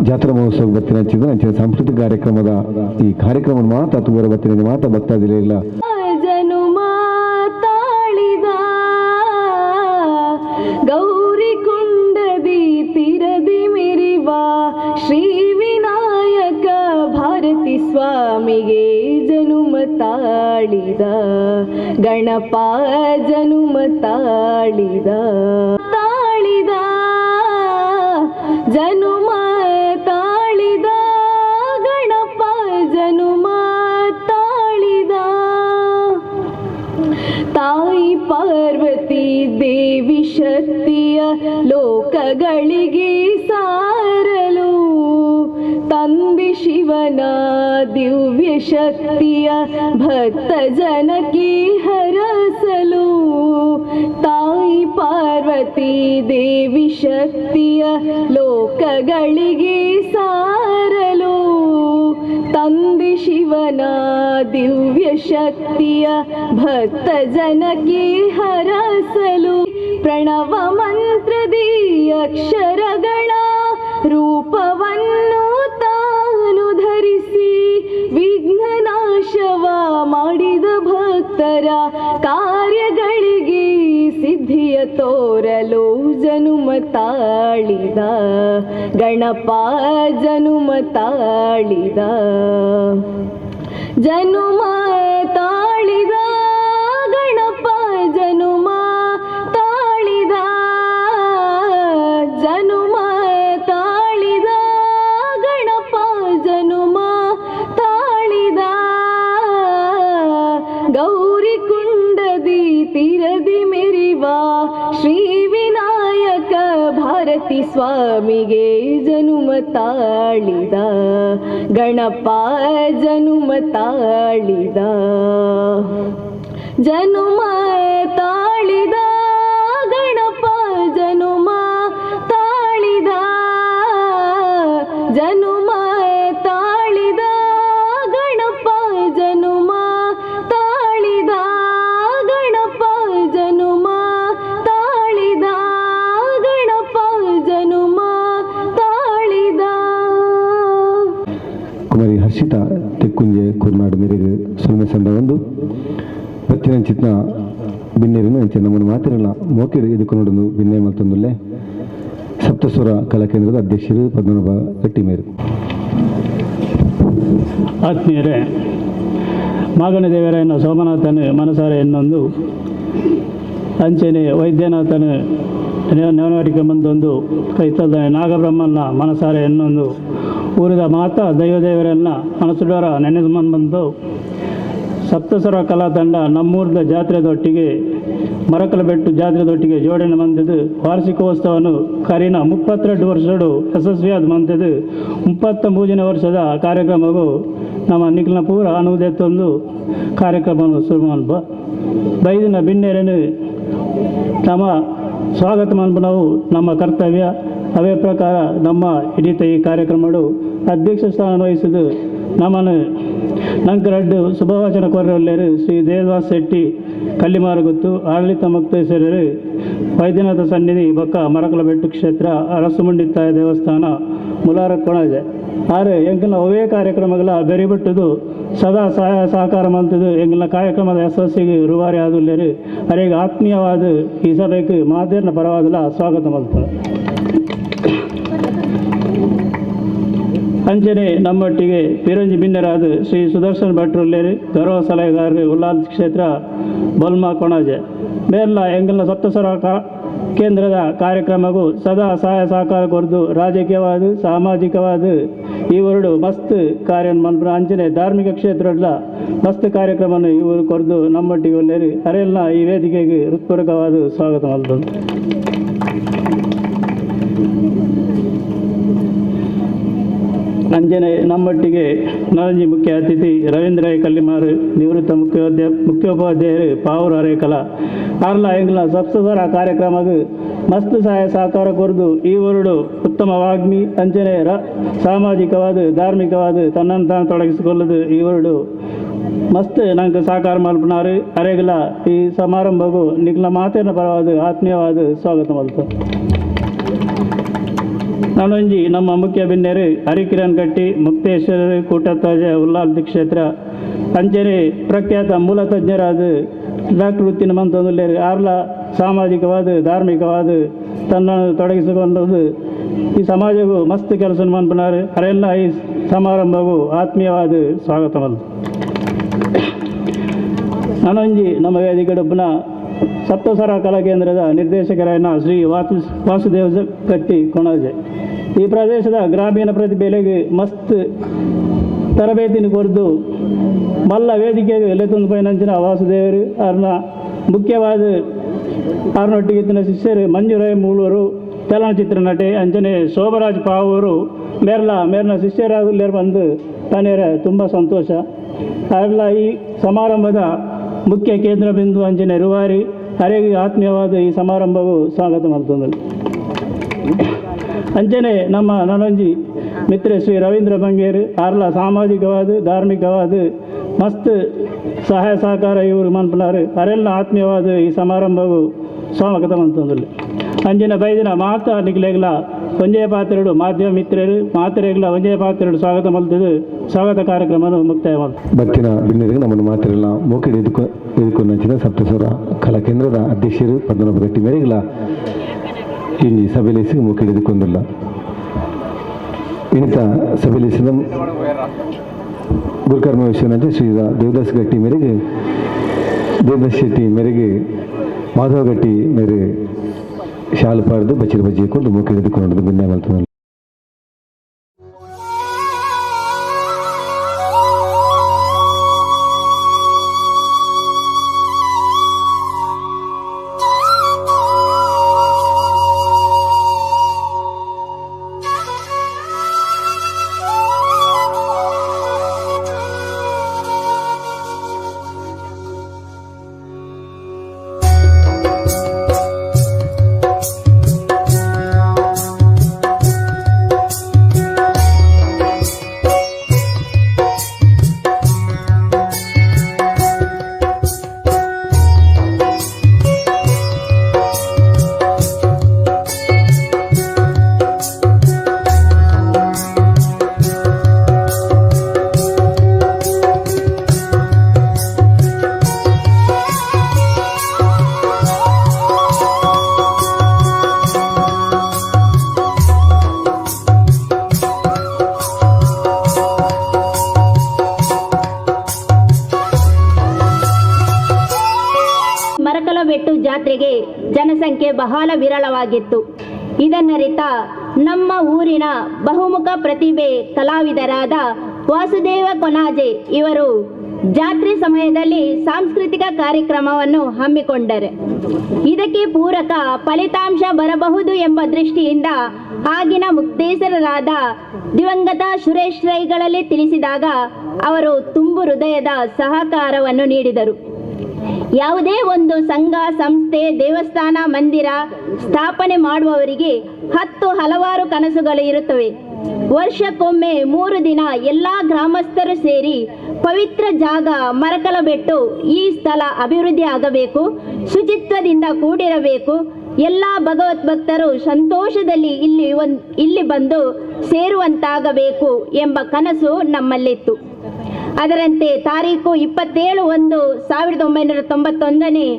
ಜಾತ್ರಾ ಮಹೋತ್ಸವ ಬತ್ತಿನ ಅಂಚಿನ ಸಾಂಸ್ಕೃತಿಕ ಕಾರ್ಯಕ್ರಮದ ಈ ಕಾರ್ಯಕ್ರಮ ಮಾತಾ ತೂವರ ಬತ್ತಿನ ಮಾತಾ ಭಕ್ತಾದಿಲ್ಲ. ಜನುಮ ತಾಳಿದ ಗೌರಿ ಕುಂಡದಿ ತಿರದಿ ಮೆರಿವ ಶ್ರೀ ವಿನಾಯಕ ಭಾರತಿ ಸ್ವಾಮಿಗೆ ಜನುಮ ತಾಳಿದ ಗಣಪ ಜನುಮ ತಾಳಿದ ತಾಳಿದ ಜನುಮ ತಾಳಿದ ಗಣಪ ಜನುಮ ತಾಳಿದ. ತಾಯಿ ಪಾರ್ವತಿ ದೇವಿ ಶಕ್ತಿಯ ಲೋಕಗಳಿಗೆ ಸಾರಲು ತಂದೆ ಶಿವನ ದಿವ್ಯ ಶಕ್ತಿಯ ಭಕ್ತ ಜನಕ್ಕೆ ಹರಸಲು ತಾಯಿ ಪಾರ್ವತಿ ದೇವಿ ಶಕ್ತಿಯ ಲೋಕಗಳಿಗೆ ಸಾರಲು ತಂದೆ ಶಿವನ ದಿವ್ಯ ಶಕ್ತಿಯ ಭಕ್ತ ಜನಕ್ಕೆ ಹರಸಲು ಪ್ರಣವ ಮಂತ್ರದಿ ಅಕ್ಷರಗಳ ರೂಪವನ್ನು ತಾನು ಧರಿಸಿ ವಿಘ್ನನಾಶವ ಮಾಡಿದ ಭಕ್ತರ ಕಾರ್ಯಗಳಿಗೆ ಸಿದ್ಧಿಯ ತೋರಲು ಜನುಮ ತಾಳಿದ ಗಣಪ ಜನುಮ ತಾಳಿದ ಜನುಮ ತಾಳಿದ ಗಣಪ ಜನುಮ ತಾಳಿದ ಜನುಮ ತಾಳಿದ ಗಣಪ ಜನುಮ ತಾಳಿದ. ಗೌರಿ ಕುಂಡದಿ ತಿರದಿ ಮೆರಿವ ಶ್ರೀ ವಿನಾಯಕ ಭಾರತಿ ಸ್ವಾಮಿಗೆ ಜನುಮ ತಾಳಿದ ಗಣಪ ಜನುಮ ತಾಳಿದ ಜನುಮ ತಾಳಿದ ಗಣಪ ಜನುಮ ತಾಳಿದ ಜನುಮ ತಾಳಿದ ಗಣಪ ಜನುಮ ತಾಳಿದ ಗಣಪ ಜನುಮ ತಾಳಿದ ಗಣಪ ಜನುಮ ತಾಳಿದ. ಕುಮಾರಿ ಹರ್ಷಿತಾ ತೆಕ್ಕುಂಜೆ ಕುರ್ನಾಡು ಮೇರೆಗೆ ಸೊಲ್ಮೆ ಸಂದ ಒಂದು ಬತ್ತಿನಂಚಿತ್ನ ಬಿನ್ನೇರಿನ ಅಂಚೆ ನಮ್ಮನ್ನು ಮಾತಿರಲ್ಲ ಮೋಕಿರು ಇದಕ್ಕೆ ನೋಡೋದು ಬಿನ್ನೆ ಮಲ್ತೊಂದುಲ್ಲೆ ಸಪ್ತಸ್ವರ ಕಲಾಕೇಂದ್ರದ ಅಧ್ಯಕ್ಷರು ಪದ್ಮನಾಭ ಗಟ್ಟಿಮೇರು. ಆತ್ಮೀಯರೇ, ಮಾಗಣ ದೇವರಾಯನ ಸೋಮನಾಥನ ಮನಸಾರೆ ಎನ್ನೊಂದು ಅಂಚನೆ ವೈದ್ಯನಾಥನ ನೆವನಾಟಿಕೆ ಬಂದೊಂದು ಕೈತದ ನಾಗಬ್ರಹ್ಮನ ಮನಸಾರೆ ಎನ್ನೊಂದು ಊರಿದ ಮಾತಾ ದೈವದೇವರನ್ನ ಮನಸ್ಸುಡೋರ ನೆನೆದು ಬಂದು ಸಪ್ತಸ್ವರ ಕಲಾ ತಂಡ ನಮ್ಮೂರದ ಜಾತ್ರೆದೊಟ್ಟಿಗೆ ಮರಕಲಬೆಟ್ಟು ಜಾತ್ರೆದೊಟ್ಟಿಗೆ ಜೋಡಣೆ ಬಂದಿದ್ದು ವಾರ್ಷಿಕೋತ್ಸವವನ್ನು ಕರಿನ 32 ವರ್ಷಗಳು ಯಶಸ್ವಿಯಾದ ಬಂದಿದ್ದು 33ನೇ ವರ್ಷದ ಕಾರ್ಯಕ್ರಮವು ನಮ್ಮ ನಿಖಿಲ್ನ ಪೂರ ಅನುವುದೆತ್ತೊಂದು ಕಾರ್ಯಕ್ರಮವನ್ನು ಶುರು ಬೈದಿನ ಬಿನ್ನೇರನ್ನು ನಮ್ಮ ಸ್ವಾಗತ ನಾವು ನಮ್ಮ ಕರ್ತವ್ಯ. ಅವೇ ಪ್ರಕಾರ ನಮ್ಮ ಹಿಡಿತ ಈ ಕಾರ್ಯಕ್ರಮಗಳು ಅಧ್ಯಕ್ಷ ಸ್ಥಾನ ವಹಿಸಿದ್ದು ನಮ್ಮನ್ನು ನಂಕರಡ್ಡು ಶುಭವಚನ ಕೋರಲ್ಲೇರು ಶ್ರೀ ದೇವದಾಸ್ ಶೆಟ್ಟಿ ಕಲ್ಲಿಮಾರಗುತ್ತು ಆಡಳಿತ ಮುಕ್ತೇಶ್ವರರು ವೈದ್ಯನಾಥ ಸನ್ನಿಧಿ ಬೊಕ್ಕ ಮರಕಲಬೆಟ್ಟು ಕ್ಷೇತ್ರ ಅರಸುಮುಂಡಿತ್ತಾಯ ದೇವಸ್ಥಾನ ಮುಲಾರ ಕೊಣಜೆ. ಆದರೆ ಎಂಕಲ್ನ ಅವೇ ಕಾರ್ಯಕ್ರಮಗಳ ಬೆರಿಬಿಟ್ಟದು ಸದಾ ಸಹಾಯ ಸಹಕಾರ ಮಂತದ್ದು ಎಂಕಲ್ನ ಕಾರ್ಯಕ್ರಮದ ಯಶಸ್ಸಿಗೆ ರೂವಾರಿ ಆದುಲ್ಲೇರು ಅರೇಗ ಆತ್ಮೀಯವಾದ ಈ ಸಭೆಗೆ ಮಾದೇರ್ನ ಪರವಾದಲ ಸ್ವಾಗತ ಮಾಡ್ತಾರೆ. ಅಂಚನೆ ನಮ್ಮೊಟ್ಟಿಗೆ ಪಿರಂಜಿ ಬಿನ್ನರಾದ ಶ್ರೀ ಸುದರ್ಶನ್ ಭಟ್ರುಲ್ಲೇರು ಗೌರವ ಸಲಹೆಗಾರರು ಉಲ್ಲಾಲ್ ಕ್ಷೇತ್ರ ಬೊಲ್ಮಾ ಕೊಣಾಜೆ ಮೇರ್ಲ ಎಂಗಲ್ನ ಸಪ್ತಸ್ವರ ಕೇಂದ್ರದ ಕಾರ್ಯಕ್ರಮಕ್ಕೂ ಸದಾ ಸಹಾಯ ಸಹಕಾರ ಕೊರದು ರಾಜಕೀಯವಾದ ಸಾಮಾಜಿಕವಾದ ಇವರು ಮಸ್ತ್ ಕಾರ್ಯ ಮನ್ಪುನ ಅಂಚನೆ ಧಾರ್ಮಿಕ ಕ್ಷೇತ್ರಡ್ಲ ಮಸ್ತ್ ಕಾರ್ಯಕ್ರಮವನ್ನು ಇವರು ಕೊರದು ನಮ್ಮೊಟ್ಟಿಗೆ ಒಲ್ಲೇರು ಅರೆಲ್ಲ ಈ ವೇದಿಕೆಗೆ ಹೃತ್ಪೂರ್ವಕವಾದ ಸ್ವಾಗತ ಮಾಡ್ತದೆ. ಅಂಜನೆ ನಮ್ಮೊಟ್ಟಿಗೆ ನಾರಂಜಿ ಮುಖ್ಯ ಅತಿಥಿ ರವೀಂದ್ರ ಕಲ್ಲಿಮಾರು ನಿವೃತ್ತ ಮುಖ್ಯೋಪಾಧ್ಯಾಯರು ಪಾವೂರು ಅರೇಕಲ ಆರ್ಲ ಎಂಗ್ಲ ಸಪ್ತಸ್ವರ ಕಾರ್ಯಕ್ರಮದ ಮಸ್ತ್ ಸಹಾಯ ಸಹಕಾರ ಕೊರದು ಈ ವರುಡು ಉತ್ತಮ ವಾಗ್ಮಿ ಅಂಚನೆ ಸಾಮಾಜಿಕವಾದ ಧಾರ್ಮಿಕವಾದ ತನ್ನನ್ನು ತಾನು ತೊಡಗಿಸಿಕೊಳ್ಳದು ಈ ವರುಡು ಮಸ್ತ್ ನಂಗೆ ಸಹಕಾರ ಮಲ್ಪನಾರು ಅರೆಗಲ ಈ ಸಮಾರಂಭಗೂ ನಿಗ್ಲ ಮಾತಿನ ಪರವಾದ ಆತ್ಮೀಯವಾದ ಸ್ವಾಗತ ಮಲ್ತ. ನಾನೊಂಜಿ ನಮ್ಮ ಮುಖ್ಯ ಬಿನ್ನೆರು ಹರಿಕಿರಣ್ ಗಟ್ಟಿ ಮುಕ್ತೇಶ್ವರ ಕೂಟತ್ತಾಜ ಉಲ್ಲಾಲ್ ಕ್ಷೇತ್ರ ಅಂಚನೆ ಪ್ರಖ್ಯಾತ ಮೂಲ ತಜ್ಞರಾದ ಡಾಕ್ಟರ್ ವೃತ್ತಿನ ಮಂತೊಂದುಲ್ಲೇರು ಆರ್ಲ ಸಾಮಾಜಿಕವಾದ ಧಾರ್ಮಿಕವಾದ ತನ್ನನ್ನು ತೊಡಗಿಸಿಕೊಂಡದ್ದು ಈ ಸಮಾಜಕ್ಕೂ ಮಸ್ತ್ ಕೆಲಸ ಮನ್ಪನಾರು ಅರೆಲ್ಲ ಈ ಸಮಾರಂಭವು ಆತ್ಮೀಯವಾದ ಸ್ವಾಗತ ಮಲ್ತು. ನಾನೊಂಜಿ ನಮ್ಮ ವೇದಿಕೆಡೊಬ್ಬನ ಸಪ್ತಸ್ವರ ಕಲಾ ಕೇಂದ್ರದ ನಿರ್ದೇಶಕರಾಯನ ಶ್ರೀ ವಾಸುದೇವ ಗಟ್ಟಿ ಕೊಣಾಜೆ ಈ ಪ್ರದೇಶದ ಗ್ರಾಮೀಣ ಪ್ರತಿಭೆಗಳಿಗೆ ಮಸ್ತ್ ತರಬೇತಿನ ಕೊರದು ಮಲ್ಲ ವೇದಿಕೆಗೆ ಲೆತ್ತೊಂದು ಪೈನಂಚಿನ ವಾಸುದೇವರು ಅವ್ರನ್ನ ಮುಖ್ಯವಾದ ಆರ್ನೊಟ್ಟಿಗೆ ಶಿಷ್ಯರು ಮಂಜುರಾಯ್ ಮೂಳೂರು ಚಲನಚಿತ್ರ ನಟೆ ಅಂಚನೆ ಶೋಭರಾಜ್ ಪಾವೂರು ಮೇರ್ಲ ಮೇರ್ನ ಶಿಷ್ಯರಾಗುಲ್ಲೇರು ಬಂದು ತಾನೇರ ತುಂಬ ಸಂತೋಷ. ಅವೆಲ್ಲ ಈ ಸಮಾರಂಭದ ಮುಖ್ಯ ಕೇಂದ್ರ ಬಿಂದು ಅಂಚನೆ ರೂವಾರಿ ಅರೆಗೆ ಆತ್ಮೀಯವಾದ ಈ ಸಮಾರಂಭವು ಸ್ವಾಗತ ಮಾಡ್ತಂದರು. ಅಂಚನೆ ನಮ್ಮ ನನಂಜಿ ಮಿತ್ರ ಶ್ರೀ ರವೀಂದ್ರ ಬಂಗೇರು ಆರ್ಲ ಸಾಮಾಜಿಕವಾದ ಧಾರ್ಮಿಕವಾದ ಮಸ್ತ್ ಸಹಾಯ ಸಹಕಾರ ಇವರು ಮನ್ಪನಾರು ಅರೆಲ್ಲ ಆತ್ಮೀಯವಾದ ಈ ಸಮಾರಂಭವು ಸ್ವಾಗತ ಮಂತಂದಲ್ಲಿ. ಅಂಜಿನ ಬೈದಿನ ಮಾತಾ ನಿಗ್ಲೆಗ್ಲ ಒಂಜೇ ಪಾತ್ರೆಡು ಮಾಧ್ಯಮ ಮಿತ್ರರು ಮಾತ್ರೆಗ್ಲ ಒಂಜೇ ಪಾತ್ರೆಡು ಸ್ವಾಗತ ಮಲ್ತದು ಸ್ವಾಗತ ಕಾರ್ಯಕ್ರಮವನ್ನು ಮುಕ್ತಾಯ ಮಾಡ್ತಾರೆ. ಬತ್ತಿನ ಬಿನ್ನರಿಗೆ ನಮ್ಮನ್ನು ಮಾತಿರಲ್ಲ ಮೋಕಿಡಿ ಎದುಕೊಂಡಂಚಿನ ಸಪ್ತಸ್ವರ ಕಲಾ ಕೇಂದ್ರದ ಅಧ್ಯಕ್ಷರು ಪದ್ಮನಾಭ ಗಟ್ಟಿ ಮೇರೆಗಳ ಇಲ್ಲಿ ಸಭೆಯಲ್ಲಿ ಮೋಕಿಡಿ ಎದುಕೊಂಡಿಲ್ಲ. ಇನ್ನಿತ ಸಭೆಯಲ್ಲಿ ಗುರುಕರ್ಮ ವಿಶ್ವನಾಥ ಶ್ರೀ ದೇವದಾಸ್ ಗಟ್ಟಿ ಮೇರೆಗೆ ದೇವದಾಸ್ ಶೆಟ್ಟಿ ಮೇರೆಗೆ ಮಾಧವ ಗಟ್ಟಿ ಮೇರೆ ಶಾಲು ಪಾಡ್ದು ಬಚ್ಚಿರ ಬಜ್ಜಿ ಕೊಂಡು ಮೂಕೆ ಹಿಡಿದುಕೊಂಡು ಬಿನ್ನೆ ಮಲ್ತದ. ಮರಕಲಬೆಟ್ಟು ಜಾತ್ರೆಗೆ ಜನಸಂಖ್ಯೆ ಬಹಳ ವಿರಳವಾಗಿತ್ತು. ಇದನ್ನರಿತ ನಮ್ಮ ಊರಿನ ಬಹುಮುಖ ಪ್ರತಿಭೆ ಕಲಾವಿದರಾದ ವಾಸುದೇವ ಕೊನಾಜೆ ಇವರು ಜಾತ್ರೆ ಸಮಯದಲ್ಲಿ ಸಾಂಸ್ಕೃತಿಕ ಕಾರ್ಯಕ್ರಮವನ್ನು ಹಮ್ಮಿಕೊಂಡರು. ಇದಕ್ಕೆ ಪೂರಕ ಫಲಿತಾಂಶ ಬರಬಹುದು ಎಂಬ ದೃಷ್ಟಿಯಿಂದ ಆಗಿನ ಮುಕ್ತೇಸರರಾದ ದಿವಂಗತ ಸುರೇಶ್ ರೈಗಳಲ್ಲಿ ತಿಳಿಸಿದಾಗ ಅವರು ತುಂಬು ಹೃದಯದ ಸಹಕಾರವನ್ನು ನೀಡಿದರು. ಯಾವುದೇ ಒಂದು ಸಂಘ, ಸಂಸ್ಥೆ, ದೇವಸ್ಥಾನ, ಮಂದಿರ ಸ್ಥಾಪನೆ ಮಾಡುವವರಿಗೆ 10 ಹಲವಾರು ಕನಸುಗಳು ಇರುತ್ತವೆ. ವರ್ಷಕ್ಕೊಮ್ಮೆ 3 ದಿನ ಎಲ್ಲ ಗ್ರಾಮಸ್ಥರು ಸೇರಿ ಪವಿತ್ರ ಜಾಗ ಮರಕಲಬೆಟ್ಟು ಈ ಸ್ಥಳ ಅಭಿವೃದ್ಧಿ ಆಗಬೇಕು, ಶುಚಿತ್ವದಿಂದ ಕೂಡಿರಬೇಕು, ಎಲ್ಲ ಭಗವದ್ಭಕ್ತರು ಸಂತೋಷದಲ್ಲಿ ಇಲ್ಲಿ ಬಂದು ಸೇರುವಂತಾಗಬೇಕು ಎಂಬ ಕನಸು ನಮ್ಮಲ್ಲಿತ್ತು. ಅದರಂತೆ ತಾರೀಕು 27/1/1991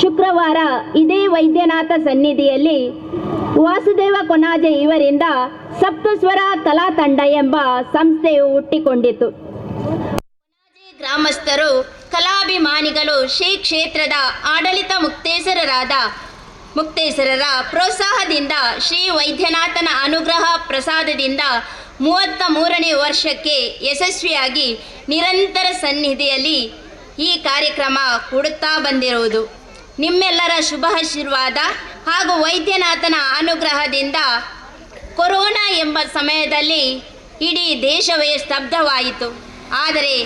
ಶುಕ್ರವಾರ ಇದೇ ವೈದ್ಯನಾಥ ಸನ್ನಿಧಿಯಲ್ಲಿ ವಾಸುದೇವ ಕೊನಾಜೆ ಇವರಿಂದ ಸಪ್ತಸ್ವರ ಕಲಾ ತಂಡ ಎಂಬ ಸಂಸ್ಥೆಯು ಹುಟ್ಟಿಕೊಂಡಿತು. ಗ್ರಾಮಸ್ಥರು, ಕಲಾಭಿಮಾನಿಗಳು, ಶ್ರೀ ಕ್ಷೇತ್ರದ ಆಡಳಿತ ಮುಕ್ತೇಸರರ ಪ್ರೋತ್ಸಾಹದಿಂದ ಶ್ರೀ ವೈದ್ಯನಾಥನ ಅನುಗ್ರಹ ಪ್ರಸಾದದಿಂದ 33ನೇ ವರ್ಷಕ್ಕೆ ಯಶಸ್ವಿಯಾಗಿ ನಿರಂತರ ಸನ್ನಿಧಿಯಲ್ಲಿ ಈ ಕಾರ್ಯಕ್ರಮ ಕೊಡುತ್ತಾ ಬಂದಿರುವುದು ನಿಮ್ಮೆಲ್ಲರ ಶುಭ ಆಶೀರ್ವಾದ ಹಾಗೂ ವೈದ್ಯನಾಥನ ಅನುಗ್ರಹದಿಂದ ಕೊರೋನಾ ಎಂಬ ಸಮಯದಲ್ಲಿ ಇಡೀ ದೇಶವೇ ಸ್ತಬ್ಧವಾಯಿತು. ಆದರೆ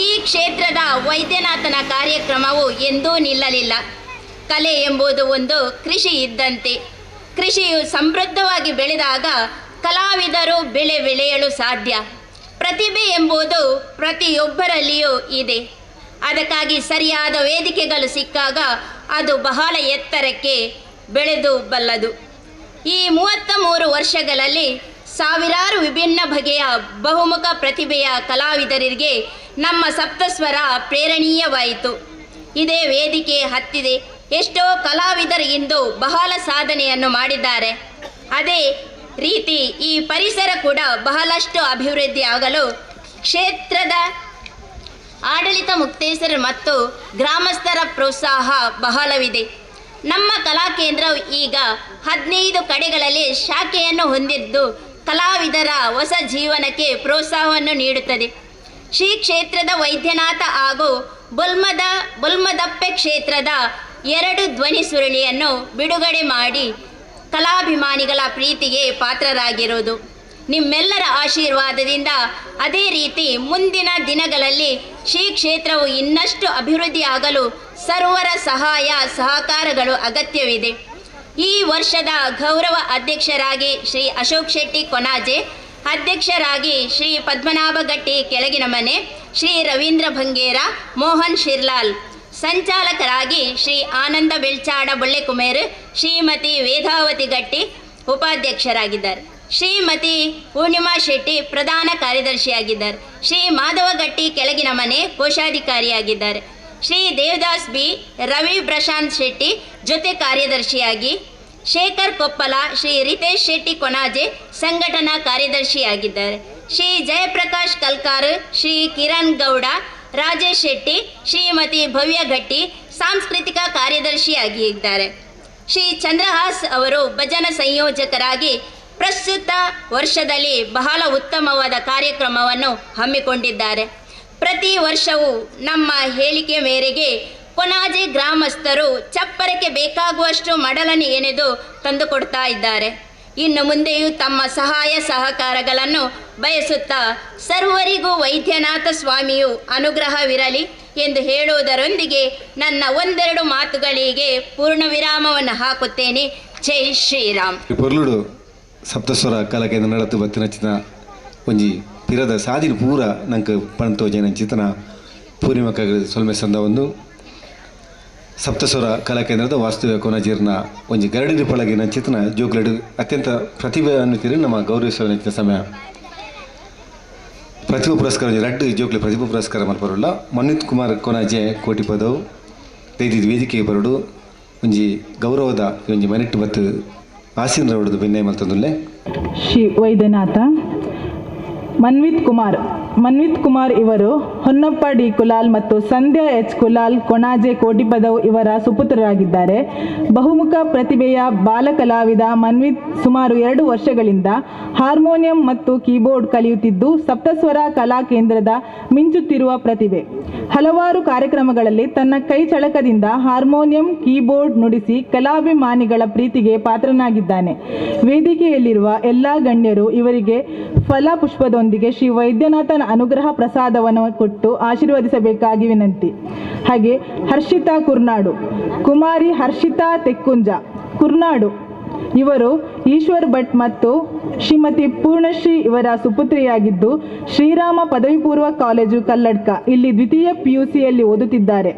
ಈ ಕ್ಷೇತ್ರದ ವೈದ್ಯನಾಥನ ಕಾರ್ಯಕ್ರಮವು ಎಂದೂ ನಿಲ್ಲಲಿಲ್ಲ. ಕಲೆ ಎಂಬುದು ಒಂದು ಕೃಷಿ ಇದ್ದಂತೆ. ಕೃಷಿಯು ಸಮೃದ್ಧವಾಗಿ ಬೆಳೆದಾಗ ಕಲಾವಿದರು ಬೆಳೆ ಬೆಳೆಯಲು ಸಾಧ್ಯ. ಪ್ರತಿಭೆ ಎಂಬುದು ಪ್ರತಿಯೊಬ್ಬರಲ್ಲಿಯೂ ಇದೆ. ಅದಕ್ಕಾಗಿ ಸರಿಯಾದ ವೇದಿಕೆಗಳು ಸಿಕ್ಕಾಗ ಅದು ಬಹಳ ಎತ್ತರಕ್ಕೆ ಬೆಳೆದು ಬಲ್ಲದು. ಈ 33 ವರ್ಷಗಳಲ್ಲಿ ಸಾವಿರಾರು ವಿಭಿನ್ನ ಬಗೆಯ ಬಹುಮುಖ ಪ್ರತಿಭೆಯ ಕಲಾವಿದರಿಗೆ ನಮ್ಮ ಸಪ್ತಸ್ವರ ಪ್ರೇರಣೀಯವಾಯಿತು. ಇದೇ ವೇದಿಕೆ ಹತ್ತಿದೆ ಎಷ್ಟೋ ಕಲಾವಿದರು ಇಂದು ಬಹಳ ಸಾಧನೆಯನ್ನು ಮಾಡಿದ್ದಾರೆ. ಅದೇ ರೀತಿ ಈ ಪರಿಸರ ಕೂಡ ಬಹಳಷ್ಟು ಅಭಿವೃದ್ಧಿಯಾಗಲು ಕ್ಷೇತ್ರದ ಆಡಳಿತ ಮುಕ್ತೇಸರ ಮತ್ತು ಗ್ರಾಮಸ್ಥರ ಪ್ರೋತ್ಸಾಹ ಬಹಳವಿದೆ. ನಮ್ಮ ಕಲಾಕೇಂದ್ರವು ಈಗ 15 ಕಡೆಗಳಲ್ಲಿ ಶಾಖೆಯನ್ನು ಹೊಂದಿದ್ದು ಕಲಾವಿದರ ಹೊಸ ಜೀವನಕ್ಕೆ ಪ್ರೋತ್ಸಾಹವನ್ನು ನೀಡುತ್ತದೆ. ಶ್ರೀ ಕ್ಷೇತ್ರದ ವೈದ್ಯನಾಥ ಹಾಗೂ ಬೊಲ್ಮದಪ್ಪೆ ಕ್ಷೇತ್ರದ 2 ಧ್ವನಿ ಸುರುಳಿಯನ್ನು ಬಿಡುಗಡೆ ಮಾಡಿ ಕಲಾಭಿಮಾನಿಗಳ ಪ್ರೀತಿಗೆ ಪಾತ್ರರಾಗಿರುವುದು ನಿಮ್ಮೆಲ್ಲರ ಆಶೀರ್ವಾದದಿಂದ. ಅದೇ ರೀತಿ ಮುಂದಿನ ದಿನಗಳಲ್ಲಿ ಶ್ರೀ ಕ್ಷೇತ್ರವು ಇನ್ನಷ್ಟು ಅಭಿವೃದ್ಧಿಯಾಗಲು ಸರ್ವರ ಸಹಾಯ ಸಹಕಾರಗಳು ಅಗತ್ಯವಿದೆ. ಈ ವರ್ಷದ ಗೌರವ ಅಧ್ಯಕ್ಷರಾಗಿ ಶ್ರೀ ಅಶೋಕ್ ಶೆಟ್ಟಿ ಕೊನಾಜೆ, ಅಧ್ಯಕ್ಷರಾಗಿ ಶ್ರೀ ಪದ್ಮನಾಭ ಗಟ್ಟಿ ಕೆಳಗಿನ ಮನೆ, ಶ್ರೀ ರವೀಂದ್ರ ಬಂಗೇರ, ಮೋಹನ್ ಶಿರ್ಲಾಲ್, ಸಂಚಾಲಕರಾಗಿ ಶ್ರೀ ಆನಂದ ಬೆಳ್ಚಾಡ ಬೊಳ್ಳೆಕುಮೇರು, ಶ್ರೀಮತಿ ವೇದಾವತಿ ಗಟ್ಟಿ ಉಪಾಧ್ಯಕ್ಷರಾಗಿದ್ದಾರೆ. ಶ್ರೀಮತಿ ಪೂರ್ಣಿಮಾ ಶೆಟ್ಟಿ ಪ್ರಧಾನ ಕಾರ್ಯದರ್ಶಿಯಾಗಿದ್ದಾರೆ. ಶ್ರೀ ಮಾಧವ ಗಟ್ಟಿ ಕೆಳಗಿನ ಮನೆ ಕೋಶಾಧಿಕಾರಿಯಾಗಿದ್ದಾರೆ. ಶ್ರೀ ದೇವದಾಸ್ ಬಿ, ರವಿ ಪ್ರಶಾಂತ್ ಶೆಟ್ಟಿ ಜೊತೆ ಕಾರ್ಯದರ್ಶಿಯಾಗಿ, ಶೇಖರ್ ಕೊಪ್ಪಲ, ಶ್ರೀ ರಿತೇಶ್ ಶೆಟ್ಟಿ ಕೊನಾಜೆ ಸಂಘಟನಾ ಕಾರ್ಯದರ್ಶಿಯಾಗಿದ್ದಾರೆ. ಶ್ರೀ ಜಯಪ್ರಕಾಶ್ ಕಲ್ಕಾರ್, ಶ್ರೀ ಕಿರಣ್ ಗೌಡ, ರಾಜೇಶ್ ಶೆಟ್ಟಿ, ಶ್ರೀಮತಿ ಭವ್ಯ ಗಟ್ಟಿ ಸಾಂಸ್ಕೃತಿಕ ಕಾರ್ಯದರ್ಶಿಯಾಗಿದ್ದಾರೆ. ಶ್ರೀ ಚಂದ್ರಹಾಸ್ ಅವರು ಭಜನಾ ಸಂಯೋಜಕರಾಗಿ ಪ್ರಸ್ತುತ ವರ್ಷದಲ್ಲಿ ಬಹಳ ಉತ್ತಮವಾದ ಕಾರ್ಯಕ್ರಮವನ್ನು ಹಮ್ಮಿಕೊಂಡಿದ್ದಾರೆ. ಪ್ರತಿ ವರ್ಷವೂ ನಮ್ಮ ಹೇಳಿಕೆ ಮೇರೆಗೆ ಕೊನಾಜೆ ಗ್ರಾಮಸ್ಥರು ಚಪ್ಪರಕ್ಕೆ ಬೇಕಾಗುವಷ್ಟು ಮಡಲನ್ನು ಎಣೆದು ತಂದುಕೊಡ್ತಾ ಇದ್ದಾರೆ. ಇನ್ನು ಮುಂದೆಯೂ ತಮ್ಮ ಸಹಾಯ ಸಹಕಾರಗಳನ್ನು ಬಯಸುತ್ತಾ ಸರ್ವರಿಗೂ ವೈದ್ಯನಾಥ ಸ್ವಾಮಿಯು ಅನುಗ್ರಹವಿರಲಿ ಎಂದು ಹೇಳುವುದರೊಂದಿಗೆ ನನ್ನ ಒಂದೆರಡು ಮಾತುಗಳಿಗೆ ಪೂರ್ಣ ವಿರಾಮವನ್ನು ಹಾಕುತ್ತೇನೆ. ಜೈ ಶ್ರೀರಾಮ್. ಪೊರ್ಲುಡು ಸಪ್ತಸ್ವರ ಕಲಾಕೇಂದ್ರ ನಡತು ಬತ್ತಿನಚಿನ ಒಂಜಿ ಪಿರದ ಸಾದಿನ ಪೂರ ನಂಗೆ ಪಣತೋಜನ ಚಿತನ ಪೂರ್ಣಿಮಕ್ಕ ಸೊಲ್ಮೆ ಸಂದ ಒಂದು ಸಪ್ತಸ್ವರ ಕಲಾಕೇಂದ್ರದ ವಾಸ್ತವ್ಯ ಕೊನಜೀರ್ನ ಒಂಜಿ ಗರಡಿ ಪಳಗಿನ ಚಿತನ ಜೋಕ್ಲೆಡು ಅತ್ಯಂತ ಪ್ರತಿಭೆ ಅನ್ನುತ್ತೀರಿ ನಮ್ಮ ಗೌರವಿಸುವ ನೆಚ್ಚಿನ ಸಮಯ. ಪ್ರತಿಭಾ ಪುರಸ್ಕಾರ ಒಂಜಿ ರಡ್ಡು ಜೋಕ್ಲೆ ಪ್ರತಿಭಾ ಪುರಸ್ಕಾರ ಮಲ್ಪರುಲ್ಲ. ಮನ್ವಿತ್ ಕುಮಾರ್ ಕೊನಾಜೆ ಕೋಟಿ ಪದವು ದೈದಿದ ವೇದಿಕೆಗೆ ಬರಡು ಒಂಜಿ ಗೌರವದ ಒಂಜಿ ಮನೆಟ್ಟು ಬತ್ತು ಆಸೀನ ರವಡದು ಬೆನ್ನೆ ಮಲ್ತಂದುಲ್ಲೆ. ಶ್ರೀ ವೈದ್ಯನಾಥ ಮನ್ವಿತ್ ಕುಮಾರ್. ಮನ್ವಿತ್ ಕುಮಾರ್ ಇವರು ಹೊನ್ನಪ್ಪ ಡಿ ಕುಲಾಲ್ ಮತ್ತು ಸಂಧ್ಯಾ ಎಚ್ ಕುಲಾಲ್ ಕೊಣಾಜೆ ಕೋಟಿಪದವು ಇವರ ಸುಪುತ್ರರಾಗಿದ್ದಾರೆ. ಬಹುಮುಖ ಪ್ರತಿಭೆಯ ಬಾಲಕಲಾವಿದ ಮನ್ವಿತ್ ಸುಮಾರು 2 ವರ್ಷಗಳಿಂದ ಹಾರ್ಮೋನಿಯಂ ಮತ್ತು ಕೀಬೋರ್ಡ್ ಕಲಿಯುತ್ತಿದ್ದು ಸಪ್ತಸ್ವರ ಕಲಾ ಕೇಂದ್ರದ ಮಿಂಚುತ್ತಿರುವ ಪ್ರತಿಭೆ. ಹಲವಾರು ಕಾರ್ಯಕ್ರಮಗಳಲ್ಲಿ ತನ್ನ ಕೈ ಚಳಕದಿಂದ ಹಾರ್ಮೋನಿಯಂ ಕೀಬೋರ್ಡ್ ನುಡಿಸಿ ಕಲಾಭಿಮಾನಿಗಳ ಪ್ರೀತಿಗೆ ಪಾತ್ರನಾಗಿದ್ದಾನೆ. ವೇದಿಕೆಯಲ್ಲಿರುವ ಎಲ್ಲ ಗಣ್ಯರು ಇವರಿಗೆ ಫಲ ಪುಷ್ಪದೊಂದಿಗೆ ಶ್ರೀ ವೈದ್ಯನಾಥನ ಅನುಗ್ರಹ ಪ್ರಸಾದವನ್ನು ಕೊಟ್ಟು ಆಶೀರ್ವದಿಸಬೇಕಾಗಿ ವಿನಂತಿ. ಹಾಗೆ ಹರ್ಷಿತಾ ಕುರ್ನಾಡು, ಕುಮಾರಿ ಹರ್ಷಿತಾ ತೆಕ್ಕುಂಜ ಕುರ್ನಾಡು ಇವರು ಈಶ್ವರ್ ಭಟ್ ಮತ್ತು ಶ್ರೀಮತಿ ಪೂರ್ಣಶ್ರೀ ಇವರ ಸುಪುತ್ರಿಯಾಗಿದ್ದು ಶ್ರೀರಾಮ ಪದವಿ ಪೂರ್ವ ಕಾಲೇಜು ಕಲ್ಲಡ್ಕ ಇಲ್ಲಿ ದ್ವಿತೀಯ ಪಿಯುಸಿಯಲ್ಲಿ ಓದುತ್ತಿದ್ದಾರೆ.